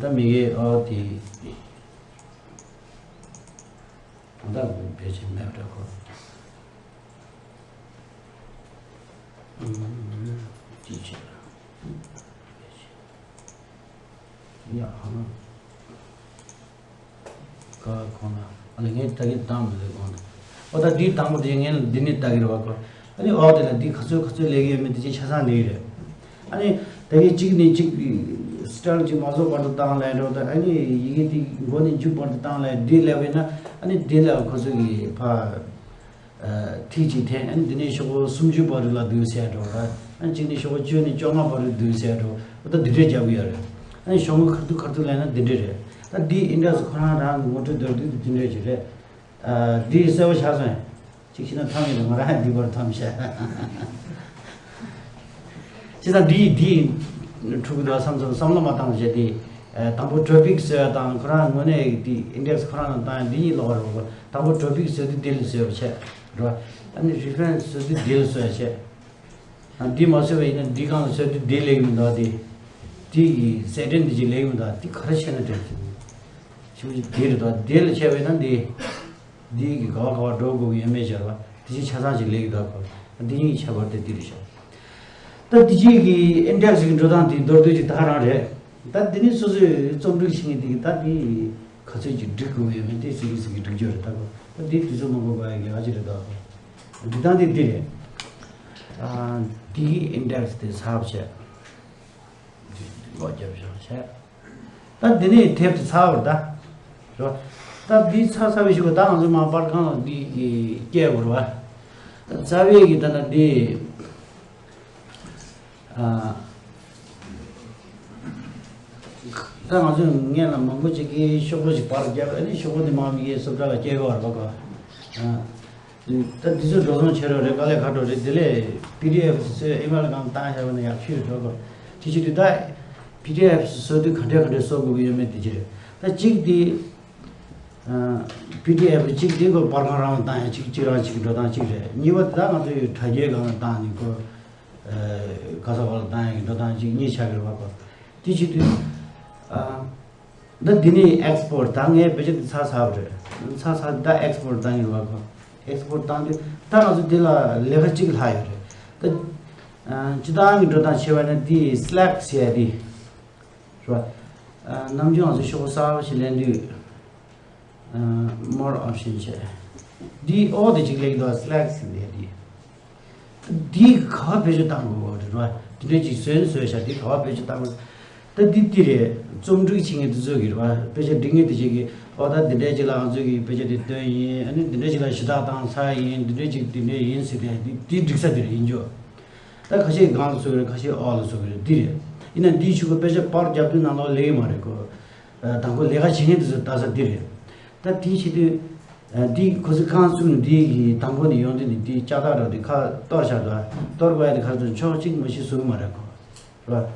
ད་མི་གའི་ཨོ་དེ། ད་བེད་སྤྱོད་མེད་པ་འདྲ་གོ། ཅི་བྱེད། ཡ་ཧ་ན། ཀ་ཁོ་ན། ཨ་ནི་ངས་ད་གིན་བཏང་མི་འདུག་གོང་དུ། ཨོ་ད་འདིའི་དང་པོ་དེ་ངས་འདི་ནས་ལྟ་གི་རེད་བ་གོ། ཨ་ནི་ཨོ་དེ་ལ་འདི་ག་ཚོད་ག་ཚོད་ལས་ཀྱི་ཡོད་མེད་དེ་ཅིག་ཆ་ཚང་ལས་ཀྱི་རེད། ཨ་ནི་ད་གིན་གཅིག་ནས་གཅིག་style གཅིག་མ་རྫོགས་བར་དུ་བཏང་ལས་འགྲོ། ད་ཨ་ནི་ཡི་གེ་དེ་མགོ་ནས་མཇུག་བར་དུ་བཏང་ལས་འདི་ལས་བས་ན། ཨ་ནི་འདི་ལ་ཁོ་ཚོ་གི་ཕ་ཐིག་གཅིག་འཐེན། ཨ་ནི་འདི་ནས་ཤོག་བུ་སུམ་ཅུ་བར་དུ་ལ་བསྡུས་ཟེར་འགྲོ་ར། ཨ་ནི་གཅིག་ནས་ཤོག་བུ་བཅུ་ནས་བཅོ་ལྔ་བར་དུ་བསྡུས་ཟེར་འགྲོ། ཨོ་ད་འདི་འདྲས་རྒྱག་གི་ཡོད་རེད། ཨ་ནི་ཤོག་ངོས་ཁ་ཐུག་ཁ་ཐུག་ལས་ན་འདི་འདྲས་རེད། ད་འདི་index ཁོ་རང་རང་གི་ངོ་སྤྲོད་མདོར་བསྡུས་དེ་འདི་འདྲས་ཅིག་རེད། ཨ་འདི་གསལ་པོ་ཆགས་སོང་། གཅིག་བྱས་ན་ཐམ་ཡོད་རེད། ང་རང་འདི་བར་ཐམ་བཤད། བྱས་ཙང་འདི་འདི་འཁྲུག་གི་འདུག་བསམ་བསམ་བསམ་བློ་མ་བཏང་བྱས་ཏེ། ཨ་དང་པོ་topic བཟོས་དང་ཁོ་རང་ངོས་ནས་འདི་index ཁོ་རང་ལ་བཏང་ཡ་འདི་གཉིས་ལོགས་རེད་གོ། དང་པོ་topic བཟོས་དུས་འདི་ལ་བཟོས་པ་བྱས་རེད། ཨ་ནི་reference བཟོས་དུས་འདི་ལ་བཟོས་བྱས། ཨ་འདི་མ་བཟོས་པ་ཡིན་ན་འདི་སྒང་ལ་བཟོས་དུས་འདི་ལེགས་མི་འདུག་སྟེ། འདི་གི་གསལ་འགྲེལ་འདི་ཅིག་ལེགས་མི་འདུག། འདི་ག་རེ་བྱས་ན་འགྲིག་གི་འདུག། ཞུ་ཅིག་འདི་རེད་དོ། འདི་ལ་བྱས་པ་ཡིན་ན་འདི། འདི་གི་ག་བ་ག་བ་འགྲོ་དགོས་ཀྱི་ཡོད་མེད་སྦྱར་བ། འདི་ཅིག་ཆ་ཚང་ཅིག་ལེགས་འདུག་གོ། འདི་གཉིས་ཀྱི་ཁྱད་པར་དེ་འདི་རེད་ཤག། ད་འདི་ཅིག་གི་index གི་འགྲོ་སྟངས་དེ་མདོར་བསྡུས་ཅིག་ད་ག་རང་རེད། ད་འདི་ནི་སོ་སོའི་རྩོམ་སྒྲིག་བྱེད་མཁན་དེ་གི་ད་འདི་ག་ཚོད་ཅིག་སྒྲིག་དགོས་ཀྱི་ཡོད་མེད་དེ་ཟེར་གི་ཟེར་གི་སྒྲིག་རྒྱུ་རེད་ད་གོ། ད་འདི་དུས་ཚོད་མང་པོ་འགོར་ཡ་གི་ཡག་ཅིག་རེད་ད་གོ། སྒྲིག་སྟངས་དེ་འདི་རེད། ཨ་འདི་གི་index དེ་ཚར་བ་བྱས། ལོག་རྒྱབ་བཞག་བྱས། ད་འདི་ནས་དེབ་དེ་ཚར་བ་རེད་ད། རེད་བ། ད་འདི་ཚར་ཚར་བའི་གཞུག་གུ་ད་ང་ཚོ་མར་པར་ཁང་ལ་འདི་སྐྱེལ་དགོས་རེད་བ། རྩ་བའི་གི་ད་ལྟ་འདི། ཨ། ད་ང་ཚོས་སྔོན་ལ་མང་པོ་ཅིག་གིས་ཤོག་བུ་ཞིག་པར་བརྒྱབ། ཨ་ནི་ཤོག་བུ་འདི་མར་མི་གི་སོབ་ཊ་ལ་སྐྱེལ་དགོས་རེད་བ་གོ། ཨ། ད་འདི་ཚོ་འགྲོ་སོང་ཆེ་རུ་རེད། དཀའ་ལས་ཁག་འགྲོ་རེད། དེ་ལས་PDF བཟོས་ཨི་མེལ་སྒང་བཏང་བཞག་པ་ན་ཡག་ཤོས་རེད་འགྲོ་གོ། དེ་བྱེད་དུས་ད་PDF བཟོ་དུས་ག་འདྲས་ག་འདྲས་བཟོ་དགོས་ཀྱི་ཡོད་མེད་དེ་ཅི་རེད། ད་གཅིག་དེ། ཨ། PDF གཅིག་དེ་ཁོ་པར་ཁང་རང་ལ་བཏང་ཡ་གཅིག་གཅིག་རང་གཅིག་འགྲོ་སྟངས་གཅིག་རེད། གཉིས་པ་དེ་ད་ང་ཚོའི་དྲ་རྒྱའི་སྒང་ལ་བཏང་ནས་ཁོ། ཨ། ག་ས་བ་ལ་བཏང་ཡ་གི་འགྲོ་སྟངས་གཅིག་གཉིས་ཆགས་ཀྱི་རེད་བ་གོ། དེ་བྱེད་དུས། ཨ། ད་འདི་ནི་export། ད་ངས་བེད་སྤྱོད་འདི་ཚར་ཚར་བ་རེད། ཚར་ཚར་ད་export བཏང་གི་རེད་བ་གོ། export བཏང་དུས་ད་ང་ཚོ་འདི་ལ་ལས་ཀ་གཅིག་ལྷག་ཡོད་རེད། ད་ཨ། སྤྱིར་བཏང་གི་འགྲོ་སྟངས་བྱས་པ་ན་འདི་select ཟེར་ཡ་འདི་རེད་བ། ཨ། ནམ་རྒྱུན་ང་ཚོ་ཤོག་བུ་གསར་པ་ཞིག་ལེན་དུས། ཨ། more option བྱས། འདི་ཨོ་དེ་གཅིག་ལེགས་འདུག select ཟེར་ཡ་འདི། འདི་ག་བ་བེད་སྤྱོད་བཏང་དགོས་གོ་རེད་བ། དེ་འདྲས་ཅིག་བཟོས་ནས་བཟོས་བཞག་འདི་ག་བ་བེད་སྤྱོད་བཏང་དགོས། ད་འདི་འདི་རེད། རྩོམ་སྒྲིག་བྱེད་མཁན་དེ་ཚོ་གིས་རེད་བ། དཔེ་ཆ་སྒྲིག་མཁན་དེ་ཚོ་གིས་ཨོ་ད་འདི་འདྲས་ཅིག་ལ་ང་ཚོ་གིས་དཔེ་ཆ་དེ་བཏོན་ཡིན། ཨ་ནི་འདི་འདྲས་ཅིག་ལ་ཞུ་དག་བཏང་ཚར་ཡིན། འདི་འདྲས་ཅིག་འདི་འདྲས་ཡིན་ཟེར་ཏེ་འདི་འདི་སྒྲིག་ས་དེ་རེད་ཡིན་ཅོ། ད་ཁ་ཤས་སྒང་ལ་བཟོ་གི་རེད། ཁ་ཤས་འོག་ལ་བཟོ་གི་རེད། འདི་རེད། ཡིན་ན་འདིའི་གཞུག་གུ་དཔེ་ཆ་པར་རྒྱབ་དུས་ནང་ལོགས་ལེགས་ཡོད་མ་རེད་ཁོ། ཨ་དང་པོ་ལས་ཀ་བྱེད་མཁན་དེ་ཚོ་ལྟ་ས་འདི་རེད། ད་དེའི་ཆེད་དུ་ཨ་འདི་ཁོ་ཚོས་རྐང་བཙུགས་ནས་འདི་གི་དང་པོ་ནས་ཡོང་དུས་ནས་འདི་ལྕགས་ཐག་ར་འདི་ཁ་གཏོར་བཞག་འདུག་གཏོར་དགོས་ཡ་དེ་ཁ་ཚོ་ཕྱོགས་གཅིག་མ་གཞི་བཟོ་གི་མ་རེད་ཁོ། རེད་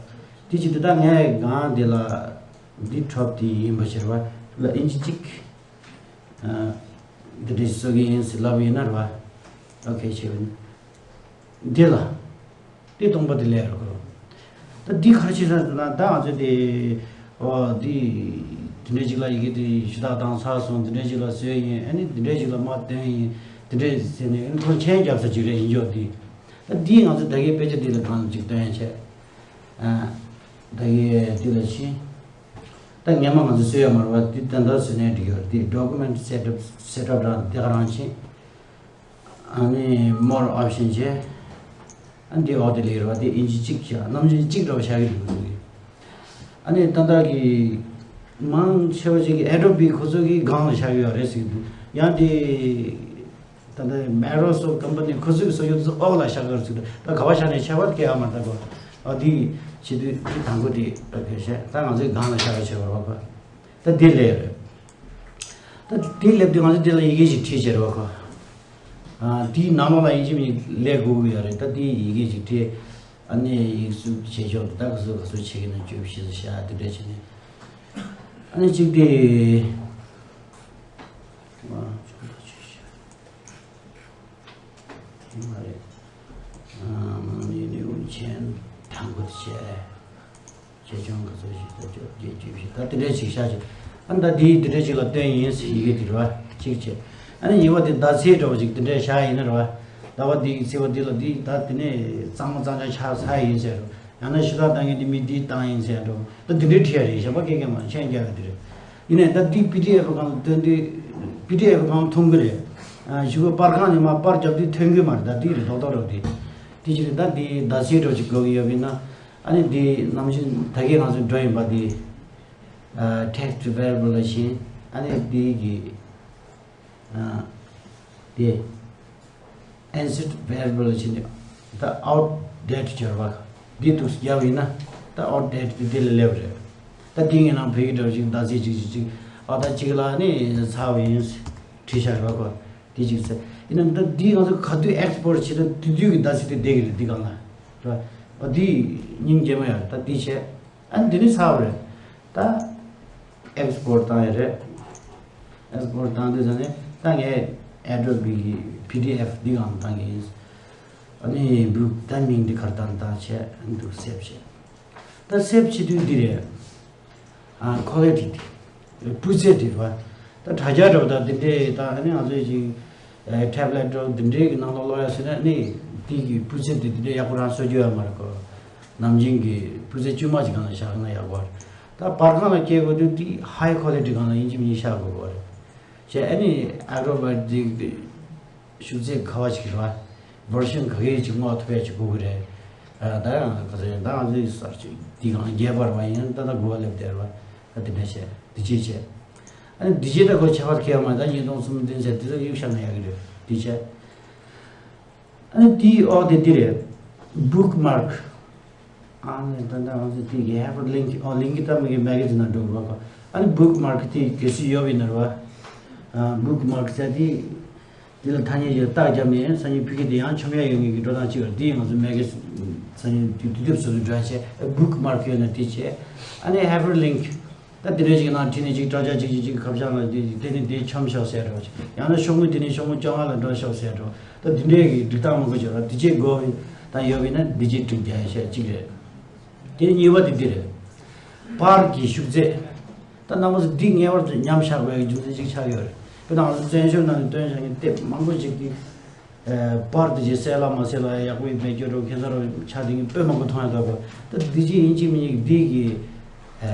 བ། དེ་བྱེད་དུས་ད་ངས་སྒང་འདི་ལ་འདི་གྲོབ་དེ་ཡིན་པ་ཞིག་རེད་བ། ལ་ཨིན་ཅི་གཅིག་ཨ་འདི་འདྲ་བཟོ་གི་ཡིན་ཟེར་ལབ་ཡིན་ན་རེད་བ། ཨོ་ཁེ་བྱས་པ་ཡིན། འདི་ལ་འདི་སྟོང་པ་འདི་ལས་རེད་ཁོ། ད་འདི་ག་རེ་བྱེད་ས་ན་ད་ང་ཚོས་དེ་ཨོ་འདི་འདི་འདྲ་ཅིག་ལ་ཡི་གེ་དེ་ཞུ་དག་བཏང་ཚར་སོང་། འདི་འདྲ་ཅིག་ལ་བཟོས་ཡིན། ཨ་ནི་འདི་འདྲ་ཅིག་ལ་མར་བཏོན་ཡིན། འདི་འདྲ་ཟེར་ནས་ཨ་ནི་ཁོ་མཆན་རྒྱབ་ས་ཅིག་རེད་ཡིན་ཆོག་འདི། ད་འདི་ང་ཚོ་ད་གའི་དཔེ་ཆ་འདི་ལ་གང་ཅིག་བཏོན་ཡ་བྱས། ཨ་ད་གའི་འདི་ལ་ཕྱིན། ད་སྔན་མ་ང་ཚོ་བཟོས་ཡོད་མ་རེད་བ། འདི་ད་ལྟ་བཟོས་ནའི་འགྲིག་ཡོད། འདི་document setup setup རང་འདི་ག་རང་ཕྱིན། ཨ་ནི་more option བྱས། ཨ་འདི་འོག་དེ་ལས་རེད་བ། འདི་ཨིན་ཅི་གཅིག་བཞག་ནམ་རྒྱུན་གཅིག་འདྲ་བ་བཞག་གི་འདུག་ཨ་ནི་ད་ལྟ་གི་མང་ཆེ་བ་ཅིག་གི་Adobe ཁོ་ཚོ་གི་སྒང་ལ་བཞག་ཡོད་རེད་ཟེར་གི་འདུག་ཡང་དེ་ད་ལྟ་Microsoft company ཁོ་ཚོ་གི་བཟོ་རྒྱུ་ཚོ་འོག་ལ་བཞག་ཡོད་ཟེར་གི་འདུག་ད་ག་བ་བཞག་ནས་ཁྱད་པར་གང་ཡང་མ་འདུག་གོ། ཨ་འདི་བྱེད་དུས་འདི་དང་པོ་དེ་ཨོ་ཁེ་བྱས། ད་ང་ཚོའི་སྒང་ལ་བཞག་ཡོད་བྱས་པ་རེད་བ། ད་འདི་ལས་རེད། ད་དེ་ལབ་དུས་ང་ཚོ་དེ་ལ་ཡི་གེ་ཞིག་བྲིས་བྱས་རེད་བ་ཁོ། ཨ་དེའི་ནང་ལོགས་ལ་ཡིན་གཅིག་མིན་གཅིག་ལས་དགོས་ཀྱི་ཡོད་རེད། ད་དེའི་ཡི་གེ་ཞིག་བྲིས། ཨ་ནི་ཡིག་གཟུགས་བྱེད་ཆོག་ད་ག་ཚོད་ག་ཚོད་བྱེད་ཀྱི་ན་བཅུ་བཞི་ཚོ་བཞག་དེ་འདྲ་བྱས་ནས། ཨ་ནི་གཅིག་དེ་ཨ་ཆུང་ད་བཅུ་བཞི་དེ་མ་རེད། ཨ་མ་ནི་ནི་འུ་ཆེན་དང་པོ་དེ་བྱས། ཆེ་ཆུང་ག་ཚོད་ཞིག་ད་བཅོ་བརྒྱད་བཅུ་བཞི་ད་དེ་འདྲས་ཞིག་བཞག་ཅིག་ཨ་ནི་ད་དེའི་དེ་འདྲས་ཞིག་ལ་བཏོན་ཡིན་ཟེར་ཡི་གེ་དེ་རེད་བ། གཅིག་བྱས། ཨ་ནི་ཉི་མ་དེ་ཟླ་ཚེས་འདྲ་བོ་ཞིག་དེ་འདྲས་བཞག་ཡིན་ན་རེད་བ། ཟླ་བ་འདིའི་ཚེས་པ་འདི་ལ་འདི་ད་དེ་ནས་གཙང་མ་གཙང་རྐྱང་ཆགས་ཚར་ཡིན་ཟེར་རོ། ཡང་ན་ཞུ་དག་བཏང་མཁན་དེ་མི་འདིས་བཏང་ཡིན་ཟེར་འགྲོ། ད་འདི་འདྲས་བྲིས་ཡ་རེད། གཞན་པ་སྐད་ཀྱང་མ་མཆན་རྒྱག་ཡ་དེ་རེད། ཡིན་ནའི་ད་འདི་པི་ཌི་ཨེཕ་སྒང་ལ་བཏོན་དུས། པི་ཌི་ཨེཕ་སྒང་ལ་མཐོང་གི་རེད། ཨ་གཞུག་གུ་པར་ཁང་ནས་མར་པར་རྒྱབ་དུས་ཐོན་གི་མ་རེད། ད་འདི་རེད་རྡོག་རྡོག་རེད་འདི། དེ་ཅི་རེད། ད་འདི་ཟླ་ཚེས་འདྲ་བོ་ཅིག་དགོས་ཀྱི་ཡོད་པ་ཡིན་ན། ཨ་ནི་འདི་ནམ་རྒྱུན་ད་གིན་ང་ཚོ་འགྲོ་ཡིན་པ་འདི། ཨ་text to verb ལ་ཕྱིན། ཨ་ནི་འདི་གི་ཨ་འདི་insert verb ལ་ཕྱིན་ནས་ད་outdate སྦྱོར་བ་འདི་འདུག་སེ་རྒྱབ་ཡིན་ན། ད་outdate འདི་འདི་ལ་སླེབས་རེད། ད་འདི་ངའི་ནང་བོད་ཀྱི་འདྲ་བོ་ཅིག་ཟླ་ཚེས་གཅིག་གཅིག་གཅིག་ཨ་ད་གཅིག་ལ་ནི་ཚར་བ་ཡིན་བྲིས་བཞག་རེད་བ་ཁོ། འདི་གཅིག་ཟེར། ཡིན་ན་ད་འདི་ང་ཚོ་ག་དུས་export བྱེད་ན་དེ་དུས་ཀྱི་ཟླ་ཚེས་དེ་བསྡད་ཀྱི་རེད་འདི་སྒང་ལ། རེད་བ། ཨ་འདི་སྙིང་རྗེ་མོ་ཡ་ད་འདི་བྱས། ཨ་འདི་ནི་ཚར་བ་རེད། ད་export བཏང་ཡ་རེད། export བཏང་དུས་ཙ་ནས་ད་ངས་Adobe གི་པི་ཌི་ཨེཕ་འདི་སྒང་བཏང་གི་ཡིན། ཨ་ནི་book ད་མིང་འདི་གར་བཏང་བཏང་བྱས་ཨ་འདུག་save བྱས། ད་save བྱེད་དུས་འདི་རེད། ཨ་quality དེ། སྤུས་ཚད་དེ་རེད་བ། ད་དྲ་རྒྱ་འདྲ་བོ་དང་འདི་འདྲའི་ད་ཨ་ནི་ང་ཚོའི་ཅིག་ཨ་tablet འདྲ་བོ་འདི་འདྲའི་གི་ནང་ལོགས་ཀློག་ཡ་ཟེར་ན་ཨ་ནི་འདི་གི་སྤུས་ཚད་དེ་འདི་འདྲའི་ཡག་པོ་རང་བཟོ་རྒྱུ་ཡོད་མ་རེད་ཁོ། ནམ་རྒྱུན་གི་སྤུས་ཚད་དཀྱུས་མ་ཅིག་སྒང་ལ་བཞག་ན་ཡག་པོ་རེད། ད་པར་ཁང་ལ་སྐྱེལ་དགོས་དུས་འདི་high quality སྒང་ལ་ཡིན་གཅིག་མིན་གཅིག་བཞག་དགོས་པ་རེད། བྱས་ཨ་ནི་Acrobat འདི་གི་ཤུགས་ཚད་ག་བ་ཞིག་རེད་བ། version ག་གེ་ཅིག་སྔོག་ཐུབ་ཡ་ཅིག་དགོས་ཀྱི་རེད། ཨ་ད་ཡང་ག་ཚོད་ཡིན་ད་ང་ཚོའི་གསར་ཅིག་འདི་གང་རྒྱས་པར་བ་ཡིན་ད་ད་དགུ་བ་སླེབས་བསྡད་རེད་བ། ད་འདི་འདྲ་བྱས་འདི་ཅིག་བྱས། ཨ་ནི་འདི་ཅིག་ད་ཁོ་ཁྱད་པར་ཁྱད་པར་མ་ད་ཉིས་སྟོང་སུམ་བདུན་ཚེ་འདི་ཚོ་གཡུག་བཞག་ན་ཡག་གི་རེད་འདི་བྱས། ཨ་ནི་དེའི་འོག་དེ་འདི་རེད། bookmark ཨ་ནི་ད་ལྟ་ང་ཚོ་དེ་གི་hyperlink ཨོ་link ད་མི་གི་magazine ན་འགྲོ་དགོས་པ། ཨ་ནི་bookmark དེ་གལ་སྲིད་ཡོད་པ་ཡིན་ན་རེད་བ། bookmark ཟེར་དེ་དེ་ལ་ཐ་སྙད་ཀྱི་རྟགས་བརྒྱབ་ནས་སང་ཉིན་ཕ་གི་དེ་ཡང་མཆོང་ཡ་ཡོད་ངེས་ཀྱི་འགྲོ་སྟངས་གཅིག་ཡོད་རེད། དེ་ང་ཚོ་magazine སང་ཉིན་དུས་དུས་དེབ་སོ་སོ་འགྲོ་ཡ་བྱས་bookmark ཡོད་ན་དེ་བྱས། ཨ་ནི་hyperlink ད་དེ་འདྲ་ཞིག་ནང་ཁྲིད་ནས་ཅིག་དྲ་རྒྱ་ཅིག་ཅིག་ཅིག་ཁ་བྱང་ལ་དེ་དེ་ནི་དེ་འཁྱམ་ཤོག་ཟེར་འགྲོ། ཡང་ན་ཤོག་ངོས་དེ་ནི་ཤོག་ངོས་བཅོ་ལྔ་ལ་འགྲོ་ཤོག་ཟེར་འགྲོ། ད་དེ་འདྲའི་གི་སྒྲིག་སྟངས་མང་པོ་ཅིག་ཡོད་ར། དེ་ཅིག་དགོས་ད་ཡོད་པ་ཡིན་ན་དེ་ཅིག་སྒྲིག་རྒྱག་ཡ་ཤེས་གཅིག་རེད། དེ་གཉིས་པ་དེ་འདི་རེད། པར་གྱི་ཤུགས་ཚད། ད་རྣམ་པ་ཚོ་འདི་ངེས་པར་དུ་མཉམ་བཞག་པའི་རྒྱུ་མཚན་ཅིག་ཆགས་ཡོད་རེད། དཔེར་ན་ང་ཚོ་བཙན་བྱོལ་ནང་ནས་བཏོན་བཞག་མཁན་དེབ་མང་པོ་ཅིག་གི་ཨ་པར་དེ་ཅིག་གསལ་ལ་མ་གསལ་ལ་ཡག་པོ་ཡིན་པའི་སྐྱོ་རོགས་ཁྱད་མཚར་རོགས་ཆགས་དེ་གི་དཔེ་མང་པོ་མཐོང་ཡ་འདུག་གོ། ད་འདི་ཅིག་ཡིན་གཅིག་མིན་གཅིག་འདི་གི་ཨ་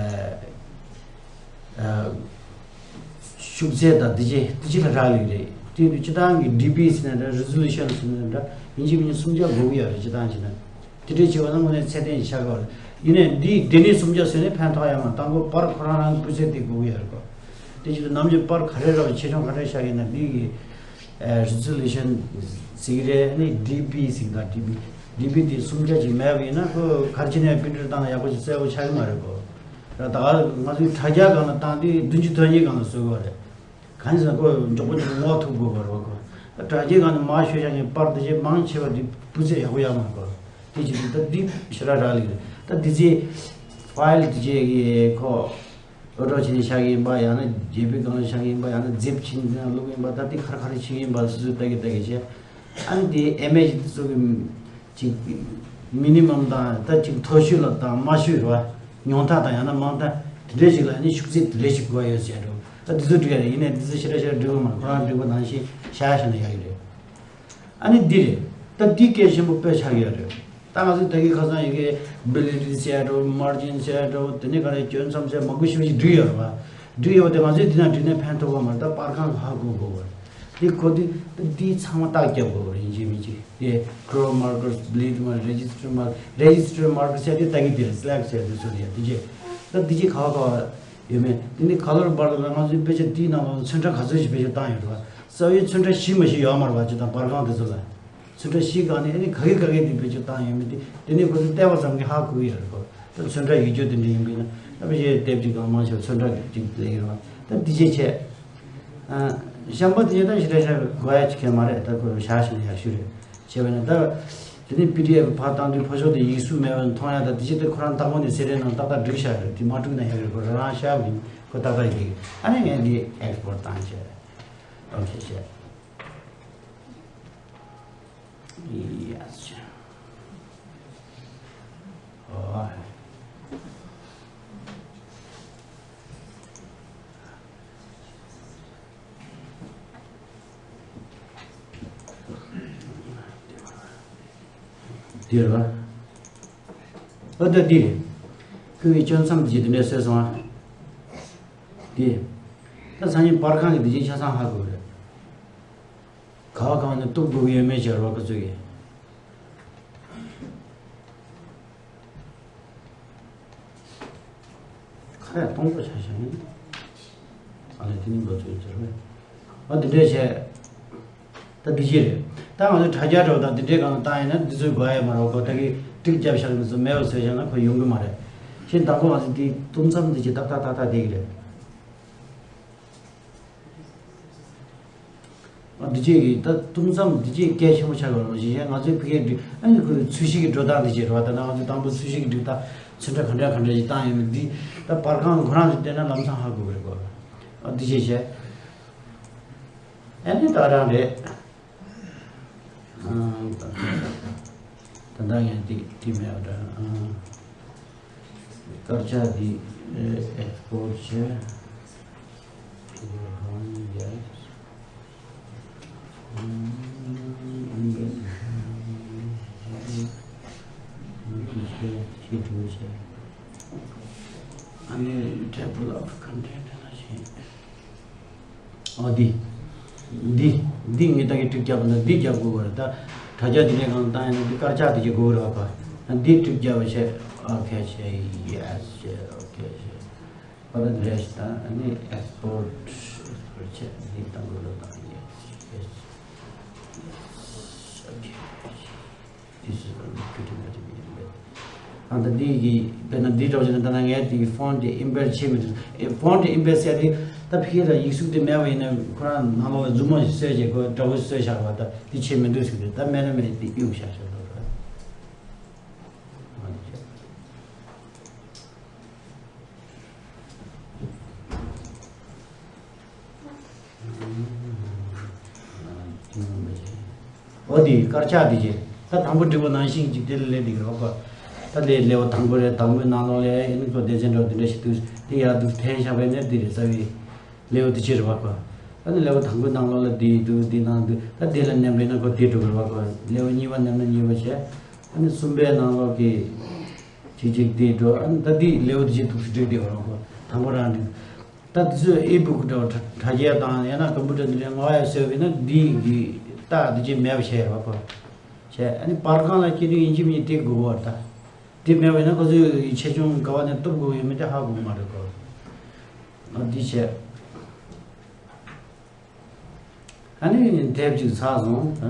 ཨ་ཤུགས་ཚད་དང་འདི་ཅིག་འདི་ཅིག་ལ་རག་ལས་རེད། དེ་དུས་སྤྱི་བཏང་གི་ཌི་པི་ཟེར་ན་འདྲ་resolution ཟེར་ན་འདྲ་ཡིན་གཅིག་མིན་གཅིག་སུམ་བརྒྱ་དགོས་ཀྱི་ཡོད་རེད་སྤྱི་བཏང་བྱས་ན། དེ་འདྲའི་བྱས་པ་ན་དངོས་གནས་ཚད་ལྡན་ཞིག་ཆགས་ཀྱི་ཡོད་རེད། ཡིན་ནའི་འདི་སྡེ་སྣོད་སུམ་བརྒྱ་བཟོས་ནས་ཕན་ཐོགས་ཡོད་མ་རེད། དང་པོ་པར་ཁོ་རང་རང་གི་སྤུས་ཚད་དེ་དགོས་ཀྱི་ཡོད་རེད་གོ། དེ་བྱས་ཙང་ནམ་རྒྱུན་པར་ག་རེ་རག་ཆེ་ཆུང་ག་འདྲ་བཞག་ཡིན་ན་འདི་གི་རི་ཛོ་ལུ་ཤན་ཟེར་གྱི་རེད། ཨ་ནི་ཌི་པི་ཟེར་གྱི་འདུག་ཌི་པི། ཌི་པི་དེ་སུམ་བརྒྱ་ཅིག་མེད་པ་ཡིན་ན་ཁོ་ག་རེ་བྱས་ནས་པི་རི་ཊར་བཏང་ན་ཡག་པོ་ཞིག་གསལ་པོ་ཆགས་ཀྱི་མ་རེད་གོ། ད་ད་ག་ང་ཚོའི་དྲ་རྒྱ་སྒང་ལ་བཏང་དུས་བདུན་ཅུ་དོན་གཉིས་སྒང་ལ་བཟོ་དགོས་རེད། གང་ཡིན་ཟེར་ན་ཁོ་མགྱོགས་པོ་མགྱོགས་པོ་སྔོག་ཐུབ་དགོས་པ་རེད་བ། ཁོ་ད་དྲ་རྒྱའི་སྒང་ནས་མར་ཤོད་བཞག་མཁན་པར་དེ་ཅིག་མང་ཆེ་བ་དེ་སྤུས་ཚད་ཡག་པོ་ཡོད་མ་རེད་གོ། དེ་ཅིག་ད་འདི་ཞེ་དྲག་རག་ལས་རེད། ད་འདི་ཚེ་ཕའིལ་དེ་ཅིག་གི་ཁོ་ཨོ་ཌར་བྱས་ནས་བཞག་གི་ཡིན་པ། ཡང་ན་ཇེ་པི་གི་སྒང་ལ་བཞག་གི་ཡིན་པ། ཡང་ན་ཛིབ་བྱས་ནས་འདི་ནང་བླུགས་ཡིན་པ། ད་འདི་ག་རེ་ག་རེ་བྱེད་ཀྱི་ཡིན་པ་སོ་སོས་ལྟ་གི་ལྟ་གི་བྱས། ཨ་ནི་དེ་ཨེ་མེ་ཇི་དེ་ཚོ་གི་ཅིག་མི་ནི་མམ་དང་ད་ཅིག་མཐོ་ཤོས་ལ་དང་དམའ་ཤོས་རེད་བ། ཉུང་མཐའ་དང་ཡང་ན་མང་མཐའ་དེ་འདྲས་ཞིག་ལ་ནི་ཤུགས་ཚད་དེ་འདྲས་ཞིག་དགོས་ཡོད་ཟེར་འགྲོ། ད་དེ་ཚོ་འགྲིག་ཡ་རེད། ཡིན་ནའི་དེ་ཚོ་ཞེ་དྲག་ཞེ་དྲག་འགྲིག་གི་མ་རེད། ཁོ་རང་འགྲིག་པ་ནང་བཞིན་བཞག་བཞག་ན་ཡག་གི་རེད། ཨ་ནི་འདི་རེད། ད་འདི་གལ་ཆེན་པོ་དཔེ་ཆགས་ཡོད་རེད། ད་ང་ཚོས་ད་གིན་ཁ་སང་ཡི་གེ་བྷི་ལི་ཌི་ཟེར་འགྲོ། མར་ཇིན་ཟེར་འགྲོ། དེ་ནས་ག་རེ་སྐྱོན་མཚམས་ཟེར་མང་པོ་ཞེ་པོ་ཞིག་བསྒྲིགས་ཡོད་རེད་བ། བསྒྲིགས་ཡོད་པ་དེ་ང་ཚོས་འདི་ན་བསྒྲིགས་ནས་ཕན་ཐོགས་པ་མ་རེད། ད་པར་ཁང་ཧ་གོ་དགོས་པ་རེད། འདི་གོ་དུས་འདི་ཚང་མ་རྟགས་རྒྱབ་དགོས་པ་རེད། ཡིན་གཅིག་མིན་གཅིག་དེ་ཁི་ལོར་མར་ཀར་སི་བྷི་ལིཌ་མར་རེ་ཇི་སི་ཊར་མར་རེ་ཇི་སི་ཊར་མར་ཀར་ཟེར་དེ་ད་གིན་དེ་རེད། སི་ལེག་ཊི་ཟེར་དེ་ཚོ་རེད། དེ་རྗེས་ད་འདི་རྗེས་ག་བ་ག་བ་ཡོད་མེད། དེ་ནི་ཁ་ལོར་བར་དུ་ལ་ང་ཚོའི་དཔེ་ཆ་དེའི་ནང་ལ་ཚོན་ཁྲ་ག་ཚོད་ཞིག་བེད་སྤྱོད་བཏང་ཡོད་རེད་བ། རྩ་བའི་ཚོན་ཁྲ་བཞི་མ་ཞིག་ཡོད་མ་རེད་བ། ཅི་དང་པར་ཁང་དེ་ཚོ་ལ་ཚོན་ཁྲ་བཞི་གང་ནས་ཨ་ནི་ག་གེ་ག་གེ་དེ་བེད་སྤྱོད་བཏང་ཡོད་མེད་དེ། དེ་ནི་ཁོ་ཚོས་བལྟས་པ་ཙམ་གྱིས་ཧ་གོ་གི་ཡོད་རེད་གོ། ད་ཚོན་ཁྲ་ཡིག་སྒྱུར་དེ་འདྲ་ཡིན་པས་ན་ད་ཕལ་ཆེར་དེབ་ཅིག་གང་མང་ཞིག་ཚོན་ཁྲ་ཅིག་ལེན་ཡོད་རེད་བ། ད་འདི་བྱས་བྱས། ཨ། གཤམ་པ་དེ་ད་ཞེ་དྲག་ཞེ་དགོས་ཡ་ཅིག་གང་མ་རེད། ད་ཁོ་བཞག་བཞག་ན་ཡག་ཤོས་རེད། བྱས་པས་ན་ད་དེ་ནས་པི་ཌི་ཨེཕ་ཕར་བཏང་དུས་ཕོ་ཤོག་དེ་ཡིག་གཟུགས་མེད་པ་མཐོང་ཡ། ད་དེ་ཅི་དེ་ཁོ་རང་བདག་པོ་ནས་སི་ཌི་ནང་ཏག་ཏག་བསྒྲིགས་བཞག་རེད། དེ་མ་བསྒྲིགས་ན་ཡག་རེད། ཁོ་རང་རང་ཤར་བ་ཡིན། ཁོ་ཏག་ཏག་ཡིན། ཨ་ནི་ངས་འདི་ཨེག་སི་པོར་ཊི་བཏང་བྱས། ཨོ་ཁེ་བྱས། ཡ་ཆ། ཨོ། འདི་རེད་པ། ཨ་ད་འདི་རེད། ཁོ་བའི་སྐྱོན་མཚམས་ཀྱི་དེ་འདྲས་བཟོས་སོང་ཨ། འདི། ད་སང་ཉིན་པར་ཁང་གི་འདི་བྱས་ཆ་ཚང་ཧ་གོ་རེད། ག་བ་གང་ནས་གཏུབ་དགོས་ཀྱི་ཡོད་མེད་བྱས་རོགས་ཁོ་ཚོས་ཀྱི། ཁ་ཡ་སྟོང་པོ་ཆ་བཞག་ཡིན། ཨ་ལས་དེ་ནི་འགོ་ཚུགས་ཟེར་བས། ཨ་འདི་འདྲས་བྱས། ད་འདི་བྱས་རེད། ད་ང་ཚོ་དྲ་རྒྱ་འདྲ་བོ་དང་འདི་འདྲས་སྒང་ལ་བཏང་ཡིན་ན་འདི་ཚོའི་དགོས་ཡ་མ་རེད་གོ། ད་གི་ཀྲིག་རྒྱབ་བཞག་ནས་ཚོ་མེད་པ་བཟོས་བཞག་ན་ཁོ་ཡོང་གི་མ་རེད། ཁྱེད་དང་པོ་ང་ཚོ་འདི་གཏུབ་མཚམས་འདི་བྱས་ཏག་ཏག་ཏག་ཏག་བསྡད་ཀྱི་རེད། འདི་བྱས་ཀྱི་ད་གཏུབ་མཚམས་འདི་བྱས་གལ་ཆེན་པོ་ཆགས་ཡོད་རེད་བ། གཞན་ང་ཚོའི་ཕ་གིའི་འདི་ཨ་ནི་ཁོའི་ཚོས་གཞི་གི་འགྲོ་སྟངས་འདི་བྱས་རེད་བ། ད་ནང་ང་ཚོའི་དང་པོ་ཚོས་གཞི་གི་འགྲིག་སྟངས་ཚོན་ཁྲ་ག་འདྲ་ག་འདྲ་ཞིག་བཏང་ཡོད་མེད་འདི་ད་པར་ཁང་ཁོ་རང་ཚོས་བལྟས་ན་ལམ་སང་ཧ་གོ་གི་རེད་གོ། ཨ་འདི་བྱས་བྱས་ཨ་ནི་ད་རང་རེད། ད་ལྟ་ངས་འདི་འདི་མེད་པ་འདྲ། དཀར་ཆག་འདི་ཨེག་སི་པོར་ཊི་བྱས། ཨ་ནི་table of content ལ་བྱས། ཨོ་འདི། འདི། འདི་ངས་ད་གིན་ཀྲིག་རྒྱབ་པ་ན་འདི་རྒྱབ་དགོས་པ་རེད། ད་དྲ་རྒྱ་འདི་ནས་གང་བཏང་ཡིན་ན་འདི་དཀར་ཆག་འདི་གི་དགོས་རེད་བ། ད་འདི་ཀྲིག་རྒྱབ་པ་བྱས། ཨོ་ཁེ་བྱས། ཡེ་སི་བྱས། ཨོ་ཁེ་བྱས། ཨོ་ད་འདི་རེད། ད་ཨ་ནི་ཨེག་སི་པོར་ཊི་ཨེག་སི་པོར་ཊི་བྱས། འདི་དང་པོ་ལ་བཏང་། ཡེ་སི་ཡེ་སི། ཨོ་ཁེ། This is a pretty much ཨ་ད་འདི་གི་དཔེར་ན་འདི་འདྲ་བྱས་ན། ད་ན་ངས་འདི་གི་ཕོན་ཊི་ཨེམ་པེཌ་བྱེད་མི་ཐུབ། ཨེ་ཕོན་ཊི་ཨེམ་པེཌ་ཟེར་དེ་ད་ཕ་གི་ལ་ཡིག་གཟུགས་དེ་མེད་པ་ཡིན་ན་ཁོ་རང་ནང་ལོགས་ལ་མཛུབ་མོ་ཞིག་གསོས་བྱས་ཁོ་འདྲ་བོ་གསོས་བཞག་པ། ད་འདི་བྱེད་མི་འདུག་ཟེར་དུས་ད་མེད་ན་མེད་དེ་གཡུག་བཞག་བཞག་འདུག་ར། འོ་དེ་དཀར་ཆག་དེ་བྱས། ད་དང་པོ་བསྒྲིགས་པ་ནང་བཞིན་གྱི་དེ་ལ་ལས་འདི་རོགས་པ། ད་ལས་ལེའུ་དང་པོ་རེད། དང་པོའི་ནང་ལོགས་ལ་ཨེ་ནི་ཁོ་སྡེ་ཚན་འདྲ་བོ་དེ་འདྲ་ཞིག་འདུག་དེ་ཡར་འདུག་འཐེན་བཞག་པ་ནི་འདི་རེད། རྩ་བའི་ལེའུ་དེ་ཕྱིར་བག་པ། ཨ་ནི་ལེའུ་དང་པོའི་ནང་ལོགས་ལ་འདི་འདུག་འདི་ནང་འདུག་ད་འདི་ལ་མནན་པས་ན་ཁོ་འདི་འགྲོ་གི་རེད་བག་པ། ལེའུ་གཉིས་པ་མནན་ན་གཉིས་པ་བྱས། ཨ་ནི་གསུམ་པའི་ནང་ལོགས་ཀྱི་གཅིག་གཅིག་འདི་འགྲོ། ཨ་ནི་ད་འདི་ལེའུ་དེ་བྱས་འདུག་སེ་བསྒྲིགས་བསྡད་པ་རེད་བག་པ། དང་པོ་རང་འདི། ད་དེ་ཚོས་ཨི་བུག་འདྲ་བོ་དྲ་དྲ་རྒྱ་དང་ཡང་ན་ཀམ་པུ་ཊར་འདི་འདྲའི་ངོ་ཡ་བཟོས་པས་ན་འདི་གི་རྟགས་འདི་ཅིག་མེད་པ་བྱས་ཡོད་པ། བྱས། ཨ་ནི་བར་ཁང་ལ་སྐྱེ་དུས་ཡིན་གཅིག་མིན་གཅིག་དེ་དགོས་པར་ད། དེ་མེད་པ་ཡིན་ན་ཁོ་ཚོས་ཆེ་ཆུང་ག་བ་ནས་གཏུབ་དགོས་ཡོད་མེད་དེ་ཧ་གོ་གི་མ་རེད་ཁོ། ཨ་འདི་བྱས། ཨ་ནི་དེབ་ཅིག་ཚར་སོང་ད།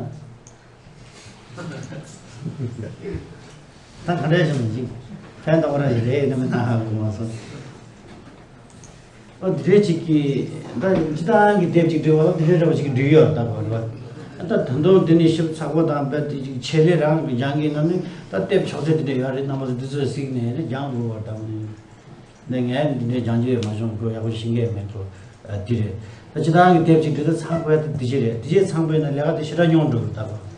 ད་ག་འདྲ་ཞིག་མི་འཇིག་ཕན་ཐོགས་ར་ཞིག་རེད་ཡིན་ན་མིན་ན་ཧ་གོ་མ་སོང་། ཨ་འདི་འདྲའི་ཅིག་གི་ད་སྤྱི་བཏང་གི་དེབ་ཅིག་འབྲི་བ་ལ་འདི་འདྲའི་འདྲ་བ་ཅིག་འབྲི་ཡོད་ད་གོ་རེད་པ། ད་ད་དུང་འདི་ནས་ཞིབ་ཚགས་པོ་དང་རྦད་དེ་ཅིག་ཆེད་ལས་རང་གི་སྦྱང་གི་ངམ་ནི་ད་དེབ་ཕྱོགས་ཚད་དེ་འདྲ་ཡོད་རེད། རྣམ་པ་ཚོ་འདི་ཚོ་གཟིགས་ནས་ནི་སྦྱང་དགོས་པ་ད་མ་ནི། འདི་ངས་འདི་འདྲའི་སྦྱང་རྒྱུ་ཡོད་མ་བྱུང་ཁོ་ཡག་པོ་ཤེས་མཁན་མེད་ཁོ། ཨ་འདི་རེད། ད་སྤྱི་བཏང་གི་དེབ་ཅིག་འབྲི་ད་ཚང་དགོས་ཡ་དེ་འདི་ཅིག་རེད། འདི་ཅིག་ཚང་དགོས་ན་ལས་ཀ་དེ་ཞེ་དྲག་ཉུང་འགྲོ་གི་ད་གོ།